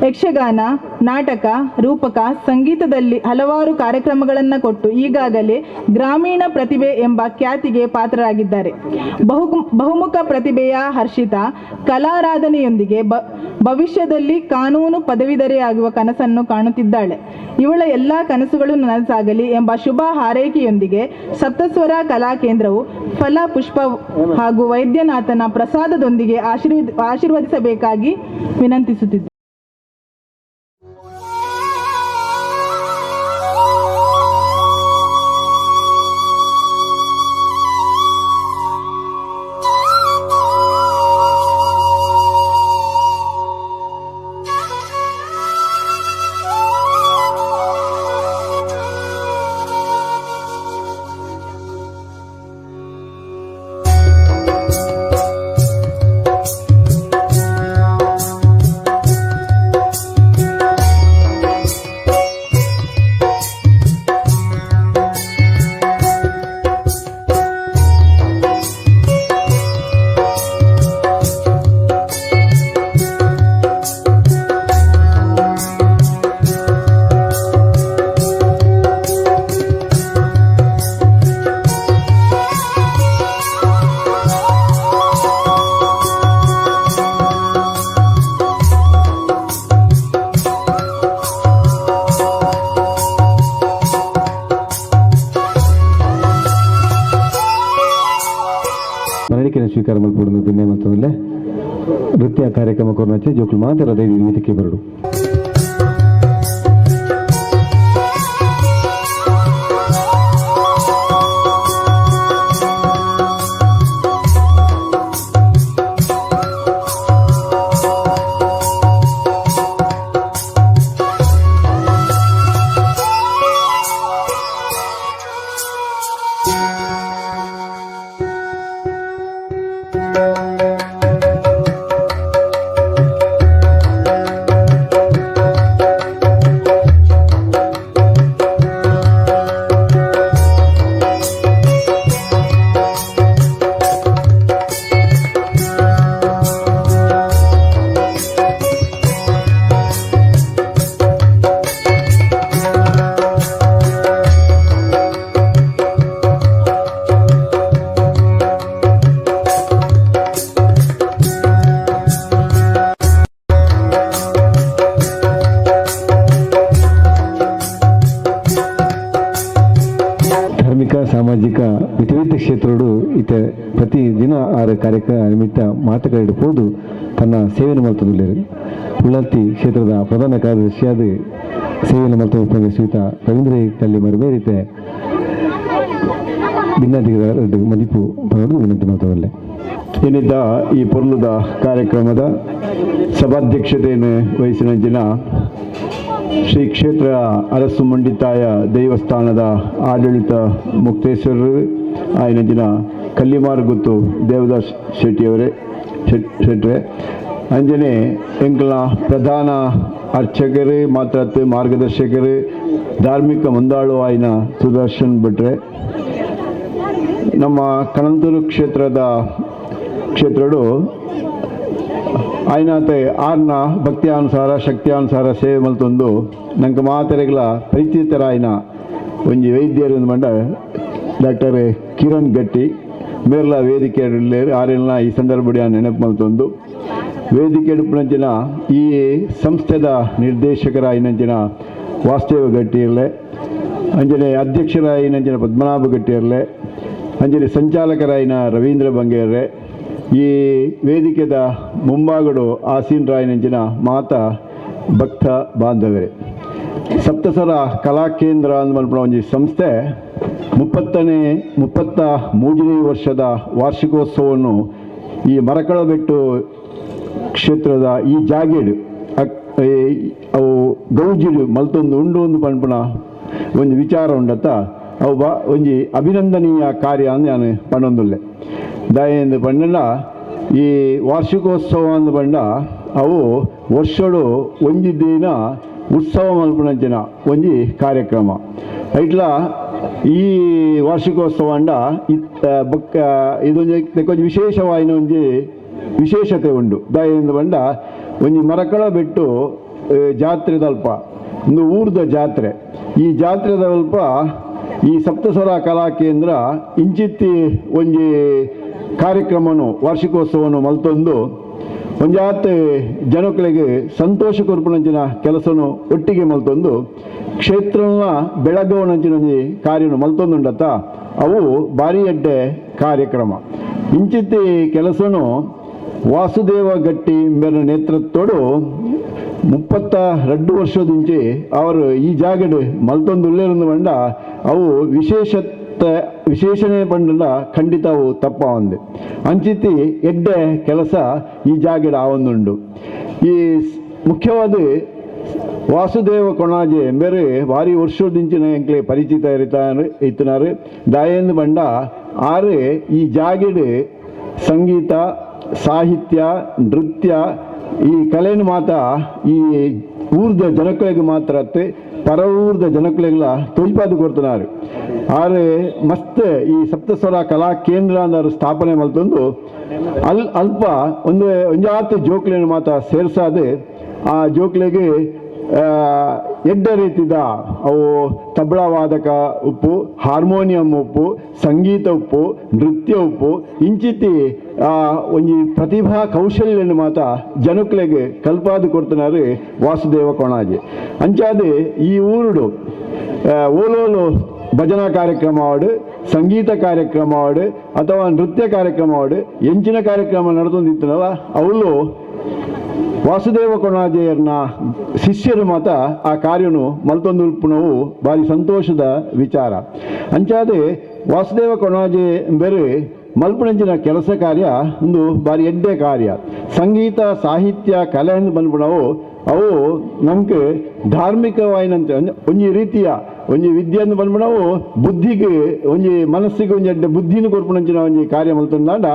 ಯಕ್ಷಗಾನ, ನಾಟಕ, ರೂಪಕ, ಸಂಗೀತದಲ್ಲಿ ಹಲವಾರು ಕಾರ್ಯಕ್ರಮಗಳನ್ನು ಕೊಟ್ಟು ಈಗಾಗಲೇ ಗ್ರಾಮೀಣ ಪ್ರತಿಭೆ ಎಂಬ ಖ್ಯಾತಿಗೆ ಪಾತ್ರರಾಗಿದ್ದಾರೆ. ಬಹುಮುಖ ಪ್ರತಿಭೆಯ ಹರ್ಷಿತಾ ಕಲಾರಾಧನೆಯೊಂದಿಗೆ ಭವಿಷ್ಯದಲ್ಲಿ ಕಾನೂನು ಪದವೀಧರೆಯಾಗುವ ಕನಸನ್ನು ಕಾಣುತ್ತಿದ್ದಾಳೆ. ಇವಳ ಎಲ್ಲ ಕನಸುಗಳು ನನಸಾಗಲಿ ಎಂಬ ಶುಭ ಹಾರೈಕೆಯೊಂದಿಗೆ ಸಪ್ತಸ್ವರ ಕಲಾ ಕೇಂದ್ರವು ಫಲ ಪುಷ್ಪ ಹಾಗೂ ವೈದ್ಯನಾಥನ ಪ್ರಸಾದದೊಂದಿಗೆ ಆಶೀರ್ವದಿಸಬೇಕಾಗಿ ವಿನಂತಿಸುತ್ತಿದ್ದೆ. ನೃತ್ಯ ಕಾರ್ಯಕ್ರಮ ಕೊರ್ನಂಚೆ ಜೋಕುಲು ಮಾತ್ರ ದೈವ ವೇದಿಕೆ ಬರಡು. ಧಾರ್ಮಿಕ ಸಾಮಾಜಿಕ ವಿವಿಧ ಕ್ಷೇತ್ರಡು ಇತ ಪ್ರತಿದಿನ ಆರು ಕಾರ್ಯಕ್ರಮ ನಿಮಿತ್ತ ಮಾತುಕತೆ ಪೋದು ತನ್ನ ಸೇವೆಯನ್ನು ಮಲ್ತೊಂದುಲ್ಲೆರ್. ಉಳ್ಳಾಲ್ತಿ ಕ್ಷೇತ್ರದ ಪ್ರಧಾನ ಕಾರ್ಯದರ್ಶಿಯಾದ ಸೇವೆಯನ್ನು ಮಲ್ತೊಂದು ಶ್ರೀಯುತ ರವೀಂದ್ರ ಕಲ್ಲಿ ಮರುಬೇರಿತೆ ಭಿನ್ನಾಧಿಕಾರಿ ಮದಿಪು ಪನೊಡು ವಿನಂತಿ ಮಲ್ತೊಂದುಲ್ಲೆ. ಏನಿದ್ದ ಈ ಪೊರ್ಲುದ ಕಾರ್ಯಕ್ರಮದ ಸಭಾಧ್ಯಕ್ಷತೆಯನ್ನು ವಹಿಸಿನ ಶ್ರೀ ಕ್ಷೇತ್ರ ಅರಸು ಮಂಡಿತಾಯ ದೇವಸ್ಥಾನದ ಆಡಳಿತ ಮುಕ್ತೇಶ್ವರರು ಆಯನಂಚಿನ ಕಲ್ಲಿಮಾರು ಗುತ್ತು ದೇವದಾಸ್ ಶೆಟ್ಟಿಯವರೇ ಶೆಟ್ರೆ ಅಂಜನೆ ಎಂಕಲ್ನ ಪ್ರಧಾನ ಅರ್ಚಕರು ಮಾತ್ರ ಮಾರ್ಗದರ್ಶಕರು ಧಾರ್ಮಿಕ ಮುಂದಾಳು ಆಯ್ನ ಸುದರ್ಶನ್ ಭಟ್ರೆ, ನಮ್ಮ ಕಣಂತೂರು ಕ್ಷೇತ್ರಡು ಆಯ್ನಾತೆ ಆರ್ನ ಭಕ್ತಿಯಾನುಸಾರ ಶಕ್ತಿಯಾನುಸಾರ ಸೇವೆ ಮಲ್ತೊಂದು ನಂಗೆ ಮಾತೆರೆಗಳ ಪರಿಚಿತರಾಯ್ನ ಒಂಜಿ ವೈದ್ಯರು ಮಂಡ ಡಾಕ್ಟರ್ ಕಿರಣ್ ಗಟ್ಟಿ ಮೇರ್ಲ ವೇದಿಕೆ ಆರೆಲ್ನ ಈ ಸಂದರ್ಭ ನೆನಪು ಮಲ್ತೊಂದು ವೇದಿಕೆ ಪುನಂಚಿನ ಈ ಸಂಸ್ಥೆದ ನಿರ್ದೇಶಕರಾಯಿನಂಚಿನ ವಾಸುದೇವ ಗಟ್ಟಿ ಇರಲೆ, ಅಂಜನೆ ಅಧ್ಯಕ್ಷರಾಯಿನಂಚಿನ ಪದ್ಮನಾಭ ಗಟ್ಟಿ ಇರಲೆ, ಅಂಜನೆ ಸಂಚಾಲಕರಾಯಿನ ರವೀಂದ್ರ ಬಂಗೇರ್ರೆ, ಈ ವೇದಿಕೆದ ಮುಂಭಾಗಡು ಆಸೀನ್ ರಾಯನಂಚಿನ ಮಾತಾ ಭಕ್ತ ಬಾಂಧವರೇ, ಸಪ್ತಸರ ಕಲಾಕೇಂದ್ರ ಅಂದ್ ಒಂಜಿ ಸಂಸ್ಥೆ 33ನೇ ವರ್ಷದ ವಾರ್ಷಿಕೋತ್ಸವವನ್ನು ಈ ಮರಕಳಬೆಟ್ಟು ಕ್ಷೇತ್ರದ ಈ ಜಾಗೆಡು ಅವು ಗೌಜಿಡು ಮಲ್ತೊಂದು ಉಂಡು ಒಂದು ಪನ್ಪುನ ಒಂಜಿ ವಿಚಾರ ಉಂಡತ್ತ ಅವು ಬಾ ಒಂಜಿ ಅಭಿನಂದನೀಯ ಕಾರ್ಯ ಅಂದ್ ನಾನು ಪಣೊಂದುಲ್ಲೆ. ದಯೆಂದು ಪಂಡ ಈ ವಾರ್ಷಿಕೋತ್ಸವ ಅಂದು ಪಂಡ ಅವು ವರ್ಷಡು ಒಂಜಿ ದಿನ ಉತ್ಸವ ಮಲ್ಪುನಂಚಿನ ಒಂಜಿ ಕಾರ್ಯಕ್ರಮ. ಐಟ್ಲ ಈ ವಾರ್ಷಿಕೋತ್ಸವ ಅಂಡ ಬೊಕ್ಕ ಇದೊಂಜಿ ಒಂಜಿ ವಿಶೇಷವಾಯಿನ ಒಂಜಿ ವಿಶೇಷತೆ ಉಂಡು. ದಯೆಂದು ಪಂಡ ಒಂಜಿ ಮರಕಳ ಬೆಟ್ಟು ಜಾತ್ರೆದಲ್ಪ ಒಂದು ಊರ್ದ ಜಾತ್ರೆ, ಈ ಜಾತ್ರೆದಲ್ಪ ಈ ಸಪ್ತಸ್ವರ ಕಲಾ ಕೇಂದ್ರ ಇಂಚಿತ್ತಿ ಒಂಜಿ ಕಾರ್ಯಕ್ರಮನು ವಾರ್ಷಿಕೋತ್ಸವನು ಮಲ್ತೊಂದು ಒಂಜಾತ್ ಜನಕುಲೆಗೆ ಸಂತೋಷ ಕೊರ್ಪುನಂಚಿನ ಕೆಲಸನು ಒಟ್ಟಿಗೆ ಮಲ್ತೊಂದು ಕ್ಷೇತ್ರನ ಬೆಳಗವನಂಚಿನ ಒಂಜಿ ಕಾರ್ಯನು ಮಲ್ತೊಂದುಂಡತ್ತ ಅವು ಭಾರಿ ಎಡ್ಡೆ ಕಾರ್ಯಕ್ರಮ. ಇಂಚಿತ್ತಿ ಕೆಲಸನು ವಾಸುದೇವ ಗಟ್ಟಿ ಇಂಬೆರ ನೇತೃತ್ವಡು 32 ವರ್ಷದಿಂಚೆ ಅವರು ಈ ಜಾಗಡು ಮಲ್ತೊಂದುಲ್ಲೇರೊಂದು ಪಂಡ ಅವು ವಿಶೇಷಣೆ ಪಂಡ ಖಂಡಿತ ಅವು ತಪ್ಪ ಒಂದೆ ಅಂಚಿತಿ ಎಡ್ಡೆ ಕೆಲಸ ಈ ಜಾಗಡ ಆವೊಂದುಂಡು. ಈ ಮುಖ್ಯವಾದ ವಾಸುದೇವ ಕೊಣಾಜೆ ಬೇರೆ ಭಾರಿ ವರ್ಷದಿಂಚಿನ ಎಂಕ್ಲೆ ಪರಿಚಿತ ಇತ್ತನಾರು. ದಾಯೆಂದು ಪಂಡ ಆರು ಈ ಜಾಗಡು ಸಂಗೀತ ಸಾಹಿತ್ಯ ನೃತ್ಯ ಈ ಕಲೆಯನ್ನು ಮಾತ್ರ ಈ ಊರ್ದ ಜನಕುಲೆಗೆ ಮಾತ್ರ ಅತ್ತೆ ಪರ ಊರ್ದ ಜನಕುಲೆಗಳ ತೋಜ್ಪಾದು ಕೊಡ್తున్నారు. ಆರೆ ಮಸ್ತ್ ಈ ಸಪ್ತಸ್ವರ ಕಲಾ ಕೇಂದ್ರ ಅಂದರು ಸ್ಥಾಪನೆ ಮಲ್ತೊಂದು ಅಲ್ಪ ಒಂದು ಒಂಜಾತ್ ಜೋಕ್ಲೆಯನ್ನು ಮಾತ್ರ ಸೇರ್ಸಾದೆ ಆ ಜೋಕ್ಲೆಗೆ ಎಡ್ಡೆ ರೀತಿದ ಅವು ತಬಲಾ ವಾದಕ ಉಪ್ಪು, ಹಾರ್ಮೋನಿಯಂ ಉಪ್ಪು, ಸಂಗೀತ ಉಪ್ಪು, ನೃತ್ಯ ಉಪ್ಪು ಇಂಚಿತಿ ಒಂಜಿ ಪ್ರತಿಭಾ ಕೌಶಲ್ಯನ ಮಾತ ಜನಕ್ಲೆಗೆ ಕಲ್ಪಾದು ಕೊಡ್తున్నారు ವಾಸುದೇವ ಕೊಣಾಜೆ. ಅಂಚಾದೆ ಈ ಊರುಡು ಓಲೋಲು ಭಜನಾ ಕಾರ್ಯಕ್ರಮ ಆಡು, ಸಂಗೀತ ಕಾರ್ಯಕ್ರಮ ಆಡು ಅಥವಾ ನೃತ್ಯ ಕಾರ್ಯಕ್ರಮ ಆಡು ಎಂಚಿನ ಕಾರ್ಯಕ್ರಮ ನಡೆದೊಂದಿತ್ತನಲ್ಲ ಅವಳು Vasudeva ಕೊಣಾಜೆಯರ್ನ ಶಿಷ್ಯರು ಮಾತ ಆ ಕಾರ್ಯನು ಮಲ್ತೊಂದು ಉಲ್ಪುನವು ಭಾರಿ ಸಂತೋಷದ ವಿಚಾರ. ಅಂಚಾದೆ ವಾಸುದೇವ ಕೊಣಾಜೆ ಬೇರೆ ಮಲ್ಪುನಂಚಿನ ಕೆಲಸ ಕಾರ್ಯ ಒಂದು ಭಾರಿ ಎಡ್ಡೆ ಕಾರ್ಯ. ಸಂಗೀತ ಸಾಹಿತ್ಯ ಕಲೆ ಎಂದು ಬಂದ್ಬಿಡವು ಅವು ನಮ್ಗೆ ಧಾರ್ಮಿಕವಾಯಿನಂತೆ ಒಂಜಿ ರೀತಿಯ ಒಂಜಿ ವಿದ್ಯೆಯನ್ನು ಬಂದ್ಬಿಡವು ಬುದ್ಧಿಗೆ ಒಂಜಿ ಮನಸ್ಸಿಗೆ ಒಂಜಿ ಎಡ್ಡೆ ಬುದ್ಧಿನ ಕೊರ್ಪುನಂಚಿನ ಒಂಜಿ ಕಾರ್ಯ ಮಲ್ತೊಂದಾಂಡ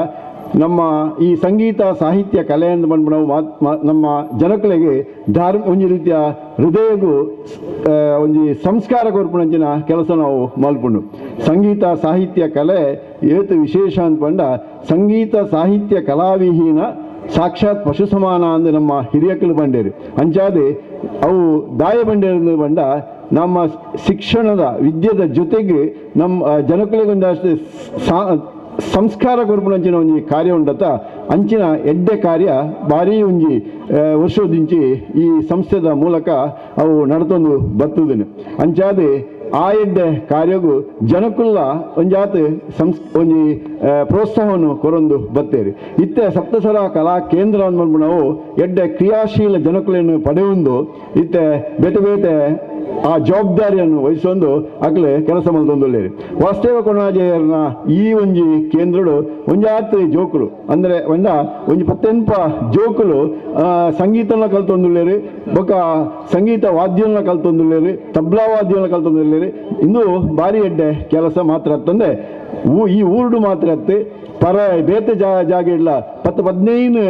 ನಮ್ಮ ಈ ಸಂಗೀತ ಸಾಹಿತ್ಯ ಕಲೆ ಎಂದು ಬಂದ್ಬಿಡವು ನಮ್ಮ ಜನಗಳಿಗೆ ಧಾರ್ಮ ಒಂಜಿ ರೀತಿಯ ಹೃದಯಗೂ ಒಂಜಿ ಸಂಸ್ಕಾರ ಕೊರ್ಪುನಂಚಿನ ಕೆಲಸ ನಾವು ಮಲ್ಪುಂಡು. ಸಂಗೀತ ಸಾಹಿತ್ಯ ಕಲೆ ಏತು ವಿಶೇಷ ಅಂದ್ಕೊಂಡ ಸಂಗೀತ ಸಾಹಿತ್ಯ ಕಲಾವಿಹೀನ ಸಾಕ್ಷಾತ್ ಪಶು ಸಮಾನ ಅಂದು ನಮ್ಮ ಹಿರಿಯಕ್ಕಲು ಬಂಡೇರು. ಅಂಚಾದೆ ಅವು ದಾಯ ಬಂಡೇರು ಬಂಡ ನಮ್ಮ ಶಿಕ್ಷಣದ ವಿದ್ಯೆದ ಜೊತೆಗೆ ನಮ್ಮ ಜನಗಳಿಗೆ ಸಂಸ್ಕಾರ ಕೊರ್ಪುನಂಚಿನ ಒಂಜಿ ಕಾರ್ಯ ಉಂಡತ ಅಂಚಿನ ಎಡ್ಡೆ ಕಾರ್ಯ ಭಾರೀ ಒಂಜಿ ವರ್ಷದಿಂಚಿ ಈ ಸಂಸ್ಥೆದ ಮೂಲಕ ಅವು ನಡತೊಂದು ಬರ್ತದೇನೆ. ಅಂಚಾದೆ ಆ ಎಡ್ಡೆ ಕಾರ್ಯಗೂ ಜನಕುಲ್ಲ ಒಂಜಾತ ಒಂಜಿ ಪ್ರೋತ್ಸಾಹವನ್ನು ಕೊರೊಂದು ಬತ್ತೇರಿ. ಇತ್ತೆ ಸಪ್ತಸ್ವರ ಕಲಾ ಕೇಂದ್ರ ಅಂದ್ಕೊಂಡು ನಾವು ಎಡ್ಡೆ ಕ್ರಿಯಾಶೀಲ ಜನಕುಲೆಯನ್ನು ಪಡೆಯುವುದು ಇತ್ತೆ ಬೇತೆ ಬೇತೆ ಆ ಜವಾಬ್ದಾರಿಯನ್ನು ವಹಿಸೊಂದು ಅಗಲೇ ಕೆಲಸ ಮಲ್ತೊಂದುಲ್ಲೇರಿ. ವಾಸ್ತವ ಕೊಣಾಜೆಯರ್ನ ಈ ಒಂಜಿ ಕೇಂದ್ರಡು ಒಂಜಾತ್ರಿ ಜೋಕುಲು ಅಂದರೆ ಒಂದ ಒಂಜಿ ಪತ್ತೆನ್ಪ ಜೋಕುಲು ಸಂಗೀತನ ಕಲ್ತೊಂದುಲ್ಲೇರಿ, ಬೊಕ್ಕ ಸಂಗೀತ ವಾದ್ಯನ ಕಲ್ತೊಂದುಲ್ಲೇರಿ, ತಬ್ಲಾ ವಾದ್ಯನ ಕಲ್ತೊಂದುಲ್ಲೇರಿ. ಇಂದು ಭಾರಿ ಎಡ್ಡೆ ಕೆಲಸ ಮಾತ್ರ ತಂದೆ ಈ ಊರುಡು ಮಾತ್ರ ಅತ್ತೆ ಪರ ಬೇತೆ ಜಾಗ ಇಲ್ಲ 10-15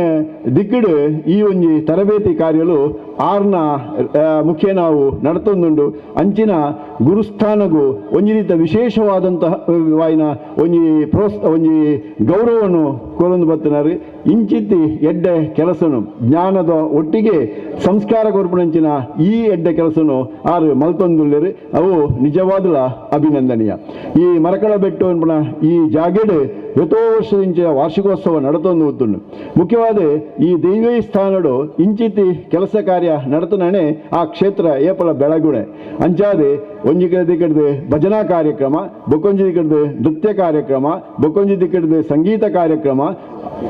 ದಿಕ್ಕಡು ಈ ಒಂಜಿ ತರಬೇತಿ ಕಾರ್ಯಲು ಆರ್ನ ಮುಖ್ಯ ನಾವು ನಡತೊಂದುಂಡು. ಅಂಚಿನ ಗುರುಸ್ಥಾನಗೂ ಒಂಜಿ ರೀತಿಯ ವಿಶೇಷವಾದಂತಹ ವಾಯಿನ ಒಂಜಿ ಒಂಜಿ ಗೌರವವನ್ನು ಕೊರೊಂದು ಬತ್ತನಾರು. ಇಂಚಿತ್ತಿ ಎಡ್ಡೆ ಕೆಲಸನು ಜ್ಞಾನದ ಒಟ್ಟಿಗೆ ಸಂಸ್ಕಾರ ಕೊರ್ಪುನಂಚಿನ ಈ ಎಡ್ಡೆ ಕೆಲಸನು ಆರು ಮಲ್ತೊಂದುಲ್ಲೇರು. ಅವು ನಿಜವಾದಲ ಅಭಿನಂದನೀಯ. ಈ ಮರಕಳ ಬೆಟ್ಟು ಅನ್ಪುನ ಈ ಜಾಗೆಡು ಎತೋ ವರ್ಷದಿಂಚ ವಾರ್ಷಿಕೋತ್ಸವ ನಡತೊಂದು ಉತ್ತುಂಡು. ಮುಖ್ಯವಾದ ಈ ದೈವೀ ಸ್ಥಾನಡು ಇಂಚಿತಿ ಕೆಲಸ ಕಾರ್ಯ ನಡತನೇ ಆ ಕ್ಷೇತ್ರ ಏಪಲ ಬೆಳಗುಣೆ. ಅಂಚಾದೆ ಒಂಜಿ ಕಡೆ ಭಜನಾ ಕಾರ್ಯಕ್ರಮ, ಬೊಕ್ಕೊಂಜಿ ಕಡೆ ನೃತ್ಯ ಕಾರ್ಯಕ್ರಮ, ಬೊಕ್ಕೊಂಜಿ ಕಡೆ ಸಂಗೀತ ಕಾರ್ಯಕ್ರಮ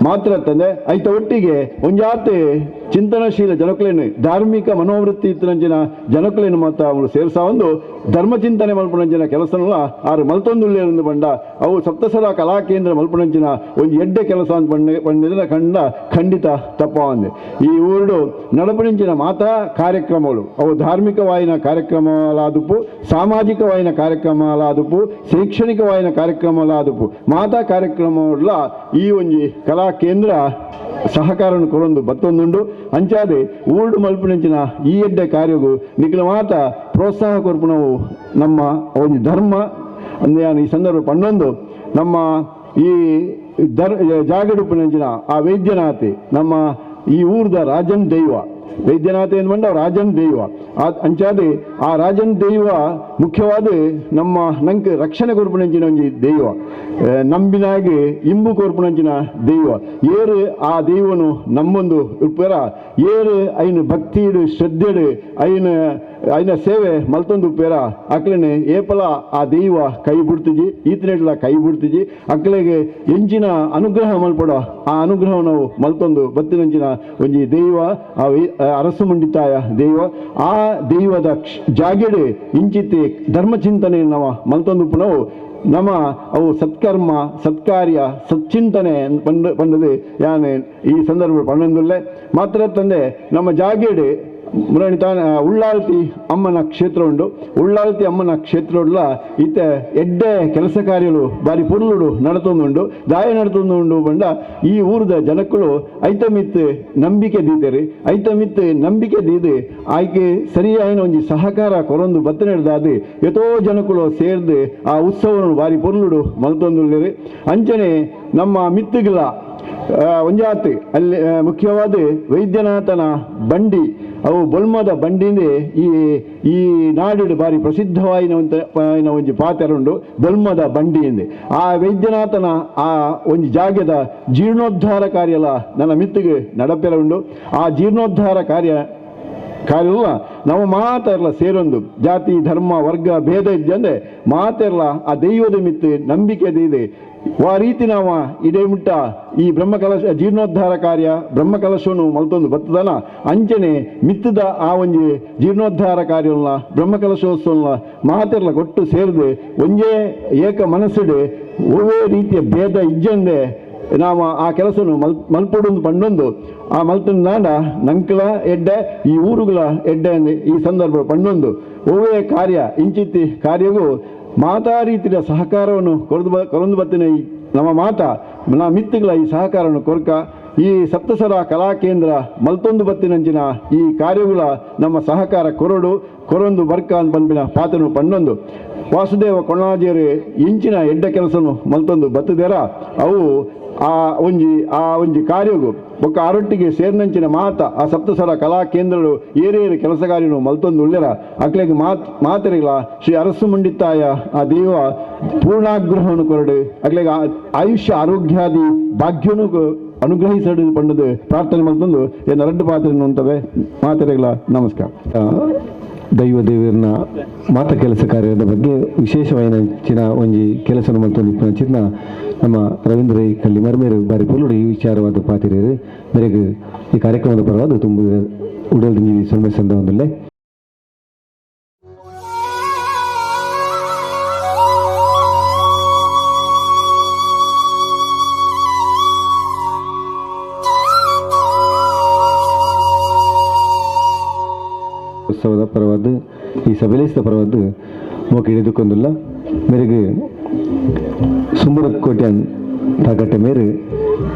ಮಾತ್ರ ತಂದೆ ಐತ ಒಟ್ಟಿಗೆ ಒಂಜಾತೆ ಚಿಂತನಶೀಲ ಜನಕುಲೇನು ಧಾರ್ಮಿಕ ಮನೋವೃತ್ತಿ ಇತ್ತಿನಂಚಿನ ಜನಕುಲೇನು ಮಾತ್ರ ಅವರು ಸೇರ್ಸ ಒಂದು ಧರ್ಮಚಿಂತನೆ ಮಲ್ಪುನಂಚಿನ ಕೆಲಸನಲ್ಲ ಆರು ಮಲ್ತೊಂದುಲ್ಲೇರೆಂದು ಬಂಡ ಅವು ಸಪ್ತಸ್ವರ ಕಲಾ ಕೇಂದ್ರ ಮಲ್ಪುನಂಚಿನ ಒಂದು ಎಡ್ಡೆ ಕೆಲಸ ಅಂತ ಬಂಡಿದ್ರೆ ಖಂಡಿತ ತಪ್ಪವಂದೆ. ಈ ಊರುಡು ನಡಪುನಂಚಿನ ಮಾತಾ ಕಾರ್ಯಕ್ರಮಗಳು ಅವು ಧಾರ್ಮಿಕವಾಯಿನ ಕಾರ್ಯಕ್ರಮಲಾದುಪು, ಸಾಮಾಜಿಕವಾಯಿನ ಕಾರ್ಯಕ್ರಮಲಾದುಪು, ಶೈಕ್ಷಣಿಕವಾಯಿನ ಕಾರ್ಯಕ್ರಮಲಾದುಪು ಮಾತಾ ಕಾರ್ಯಕ್ರಮಗಳ ಈ ಒಂಜಿ ಕಲಾ ಕೇಂದ್ರ ಸಹಕಾರವನ್ನು ಕೊರೊಂದು ಬತ್ತೊಂದುಂಡು. ಅಂಚಾದೆ ಊರುಡು ಮಲ್ಪುನಂಚಿನ ಈ ಎಡ್ಡೆ ಕಾರ್ಯಗೂ ನಿಖಿಲ ಮಾತ ಪ್ರೋತ್ಸಾಹ ಕೊರ್ಪುನವು ನಮ್ಮ ಒಂದು ಧರ್ಮ ಅಂದೆ ಈ ಸಂದರ್ಭ ಪನ್ನೊಂದು. ನಮ್ಮ ಈ ಜಾಗಡುಪಿನಂಚಿನ ಆ ವೈದ್ಯನಾಥೆ ನಮ್ಮ ಈ ಊರ್ದ ರಾಜನ್ ದೈವ, ವೈದ್ಯನಾಥ ಏನು ರಾಜನ್ ದೈವ. ಅಂಚಾದೆ ಆ ರಾಜನ್ ದೈವ ಮುಖ್ಯವಾದ ನಮ್ಮ ನಂಗೆ ರಕ್ಷಣೆ ಕೊರ್ಪುನಂಚಿನ ಒಂಜಿ ದೈವ, ನಂಬಿನಾಗೆ ಇಂಬು ಕೊರ್ಪುನಂಚಿನ ದೈವ. ಏರು ಆ ದೈವನು ನಮ್ಮೊಂದು ಉಪ್ಪರ ಏರು ಐನು ಭಕ್ತಿಡು ಶ್ರದ್ಧೆಡು ಐನ ಐನ ಸೇವೆ ಮಲ್ತೊಂದು ಉಪ್ಪೇರ ಅಕ್ಲೆನೆ ಏಪಲ ಆ ದೈವ ಕೈ ಬಿಡ್ತಿಜಿ, ಈತನೆಡ್ಲ ಕೈ ಬಿಡ್ತಿಜಿ. ಅಕ್ಲೆಗೆ ಎಂಚಿನ ಅನುಗ್ರಹ ಮಲ್ಪಡ ಆ ಅನುಗ್ರಹ ನಾವು ಮಲ್ತೊಂದು ಬತ್ತಿನಂಚಿನ ಒಂಜಿ ದೈವ ಆ ಅರಸು ಮುಂಡಿತಾಯ ದೈವ. ಆ ದೈವದ ಜಾಗೆಡೆ ಇಂಚಿತೆ ಧರ್ಮಚಿಂತನೆ ನವ ಮಲ್ತೊಂದು ನಾವು ನಮ್ಮ ಅವು ಸತ್ಕರ್ಮ ಸತ್ಕಾರ್ಯ ಸಚ್ಚಿಂತನೆ ಪಂಡದು ಯಾನೆ ಈ ಸಂದರ್ಭ ಪನ್ನೊಂದುಲ್ಲೆ. ಮಾತ್ರ ತಂದೆ ನಮ್ಮ ಜಾಗೆಡೆ ಮುರಣಿ ತಾನ ಉಳ್ಳಾಲ್ತಿ ಅಮ್ಮನ ಕ್ಷೇತ್ರ ಉಂಡು. ಉಳ್ಳಾಲ್ತಿ ಅಮ್ಮನ ಕ್ಷೇತ್ರ ಉಳ್ಳ ಇತ್ತೆ ಎಡ್ಡೆ ಕೆಲಸ ಕಾರ್ಯಗಳು ಬಾರಿ ಪೊರ್ಲುಡು ನಡತೊಂದುಂಡು, ದಾಯ ನಡತೊಂದುಂಡು ಬಂಡ ಈ ಊರದ ಜನಕ್ಕಳು ಐತಮಿತ್ ನಂಬಿಕೆ ದೀತೆರು. ಐತಮಿತ್ ನಂಬಿಕೆ ದೀದು ಆಯ್ಕೆ ಸರಿಯಾಯಿನ ಒಂಜಿ ಸಹಕಾರ ಕೊರೊಂದು ಬತ್ತನೆಡ್ದಾದು ಎತೋ ಜನಕ್ಕಳು ಸೇರ್ದು ಆ ಉತ್ಸವವನ್ನು ಬಾರಿ ಪೊರ್ಲುಡು ಮಲ್ತೊಂದುಲ್ಲೇರು. ಅಂಚನೆ ನಮ್ಮ ಮಿತ್ತುಗಳ ಒಂಜಾತ್ ಅಲ್ಲಿ ಮುಖ್ಯವಾದ ವೈದ್ಯನಾಥನ ಬಂಡಿ, ಅವು ಬೊಲ್ಮದ ಬಂಡಿಂದೆ ಈ ಈ ನಾಡು ಬಾರಿ ಪ್ರಸಿದ್ಧವಾಯಿನ ಒಂಜಿ ಪಾತ್ರ ಉಂಡು ಬೊಲ್ಮದ ಬಂಡಿ ಎಂದೆ. ಆ ವೈದ್ಯನಾಥನ ಆ ಒಂಜಿ ಜಾಗದ ಜೀರ್ಣೋದ್ಧಾರ ಕಾರ್ಯಲ ನನ್ನ ಮಿತ್ತಿಗೆ ನಡಪೆರ ಉಂಡು. ಆ ಜೀರ್ಣೋದ್ಧಾರ ಕಾರ್ಯಲ್ಲ ನಾವು ಮಾತೆರ್ಲ ಸೇರೊಂದು ಜಾತಿ ಧರ್ಮ ವರ್ಗ ಭೇದ ಇದ್ದಂದೆ ಮಾತೆರ್ಲ ಆ ದೈವದ ಮಿತ್ತು ನಂಬಿಕೆ ಇದೆ. ವಾ ರೀತಿ ನಾವು ಇಡೇ ಮುಟ್ಟ ಈ ಬ್ರಹ್ಮಕಲಶ ಜೀರ್ಣೋದ್ಧಾರ ಕಾರ್ಯ ಬ್ರಹ್ಮಕಲಶವನ್ನು ಮಲ್ತೊಂದು ಬತ್ತದನ ಅಂಚನೆ ಮಿತ್ತದ ಆ ಒಂಜಿ ಜೀರ್ಣೋದ್ಧಾರ ಕಾರ್ಯವನ್ನ ಬ್ರಹ್ಮಕಲಶೋತ್ಸವನ ಮಾತೆರ್ಲ ಕೊಟ್ಟು ಸೇರಿದೆ ಒಂಜೇ ಏಕ ಮನಸ್ಸುಡೆ ಒವ್ವೇ ರೀತಿಯ ಭೇದ ಇಜ್ಜಂದೆ ನಾವು ಆ ಕೆಲಸನು ಮಲ್ಪೊಡೊಂದು ಪಂಡೊಂದು ಆ ಮಲ್ತಂದಾಂಡ ನಂಕಲ ಎಡ್ಡೆ ಈ ಊರುಗಳ ಎಡ್ಡೆ ಈ ಸಂದರ್ಭ ಪಂಡೊಂದು ಒವ್ವೇ ಕಾರ್ಯ ಇಂಚಿತ್ತಿ ಕಾರ್ಯವೂ ಮಾತಾ ರೀತಿಯ ಸಹಕಾರವನ್ನು ಕೊರದು ಬತ್ತಿನ ಈ ನಮ್ಮ ಮಾತಾ ನಾ ಮಿತ್ತುಗಳ ಈ ಸಹಕಾರವನ್ನು ಕೊರ್ಕ ಈ ಸಪ್ತಸರ ಕಲಾ ಕೇಂದ್ರ ಮಲ್ತೊಂದು ಬತ್ತಿನಂಚಿನ ಈ ಕಾರ್ಯಗಳ ನಮ್ಮ ಸಹಕಾರ ಕೊರಡು ಕೊರೊಂದು ಬರ್ಕ ಅಂತ ಬಂದಿನ ಪಾತನು ಪಣ್ಣೊಂದು ವಾಸುದೇವ ಕೊಣಾಜೇರು ಇಂಚಿನ ಎಡ್ಡ ಕೆಲಸನು ಮಲ್ತೊಂದು ಬತ್ತದೇರ ಅವು ಆ ಒಂಜಿ ಕಾರ್ಯಗು ಬೊಕ್ಕ ಆರೊಟ್ಟಿಗೆ ಸೇರಿನಂಚಿನ ಮಾತ ಆ ಸಪ್ತಸರ ಕಲಾ ಕೇಂದ್ರಗಳು ಏರೇರು ಕೆಲಸಗಾರಿನು ಮಲ್ತೊಂದು ಉಳ್ಳೆರ ಅಕ್ಲೆಗ್ ಮಾತರಿಗಳ ಶ್ರೀ ಅರಸು ಮುಂಡಿತ್ತಾಯ ಆ ದೇವ ಪೂರ್ಣಾಗ್ರಹವನ್ನು ಕೊರಡು ಅಕ್ಲೆಗ್ ಆಯುಷ್ಯ ಆರೋಗ್ಯಾದಿ ಭಾಗ್ಯನು ಅನುಗ್ರಹಿಸಡು ಪಂಡದು ಪ್ರಾರ್ಥನೆ ಮಲ್ತೊಂದು ಏನು ರಡ್ಡು ಪಾತ್ರೆ ಅಂತವೆ ಮಾತರಿಗಳ ನಮಸ್ಕಾರ. ದೈವ ದೇವರನ್ನ ಮಾತ ಕೆಲಸ ಕಾರ್ಯದ ಬಗ್ಗೆ ವಿಶೇಷವಾದ ಒಂಜಿ ಕೆಲಸ ಮಲ್ತೊಂದು ಚಿನ್ನ ನಮ್ಮ ರವೀಂದ್ರ ಕಲ್ಲಿಮರ್ ಮೇರೆ ಬಾರಿ ಪೊಲುಡು ಈ ವಿಚಾರವಾದ ಪಾತಿರೇರು ಮೇರೆಗೆ ಈ ಕಾರ್ಯಕ್ರಮದ ಪರವಾದ ತುಂಬ ಉಡಲ್ ದಿಂಜಿ ಸೊಲ್ಮೆ ಸಂದವೊಂದುಲ್ಲೆ. ಉತ್ಸವದ ಪರವಾದ ಈ ಸಭೆಲಿಸಿದ ಪರವಾದ ಮೋಕೆ ಹಿಡಿದುಕೊಂದಿಲ್ಲ ಮೇರೆಗೆ ಸುಮರ ಕೋಟ್ಯಾನ್ ತಾಕಟ್ಟೆ ಮೇರೆ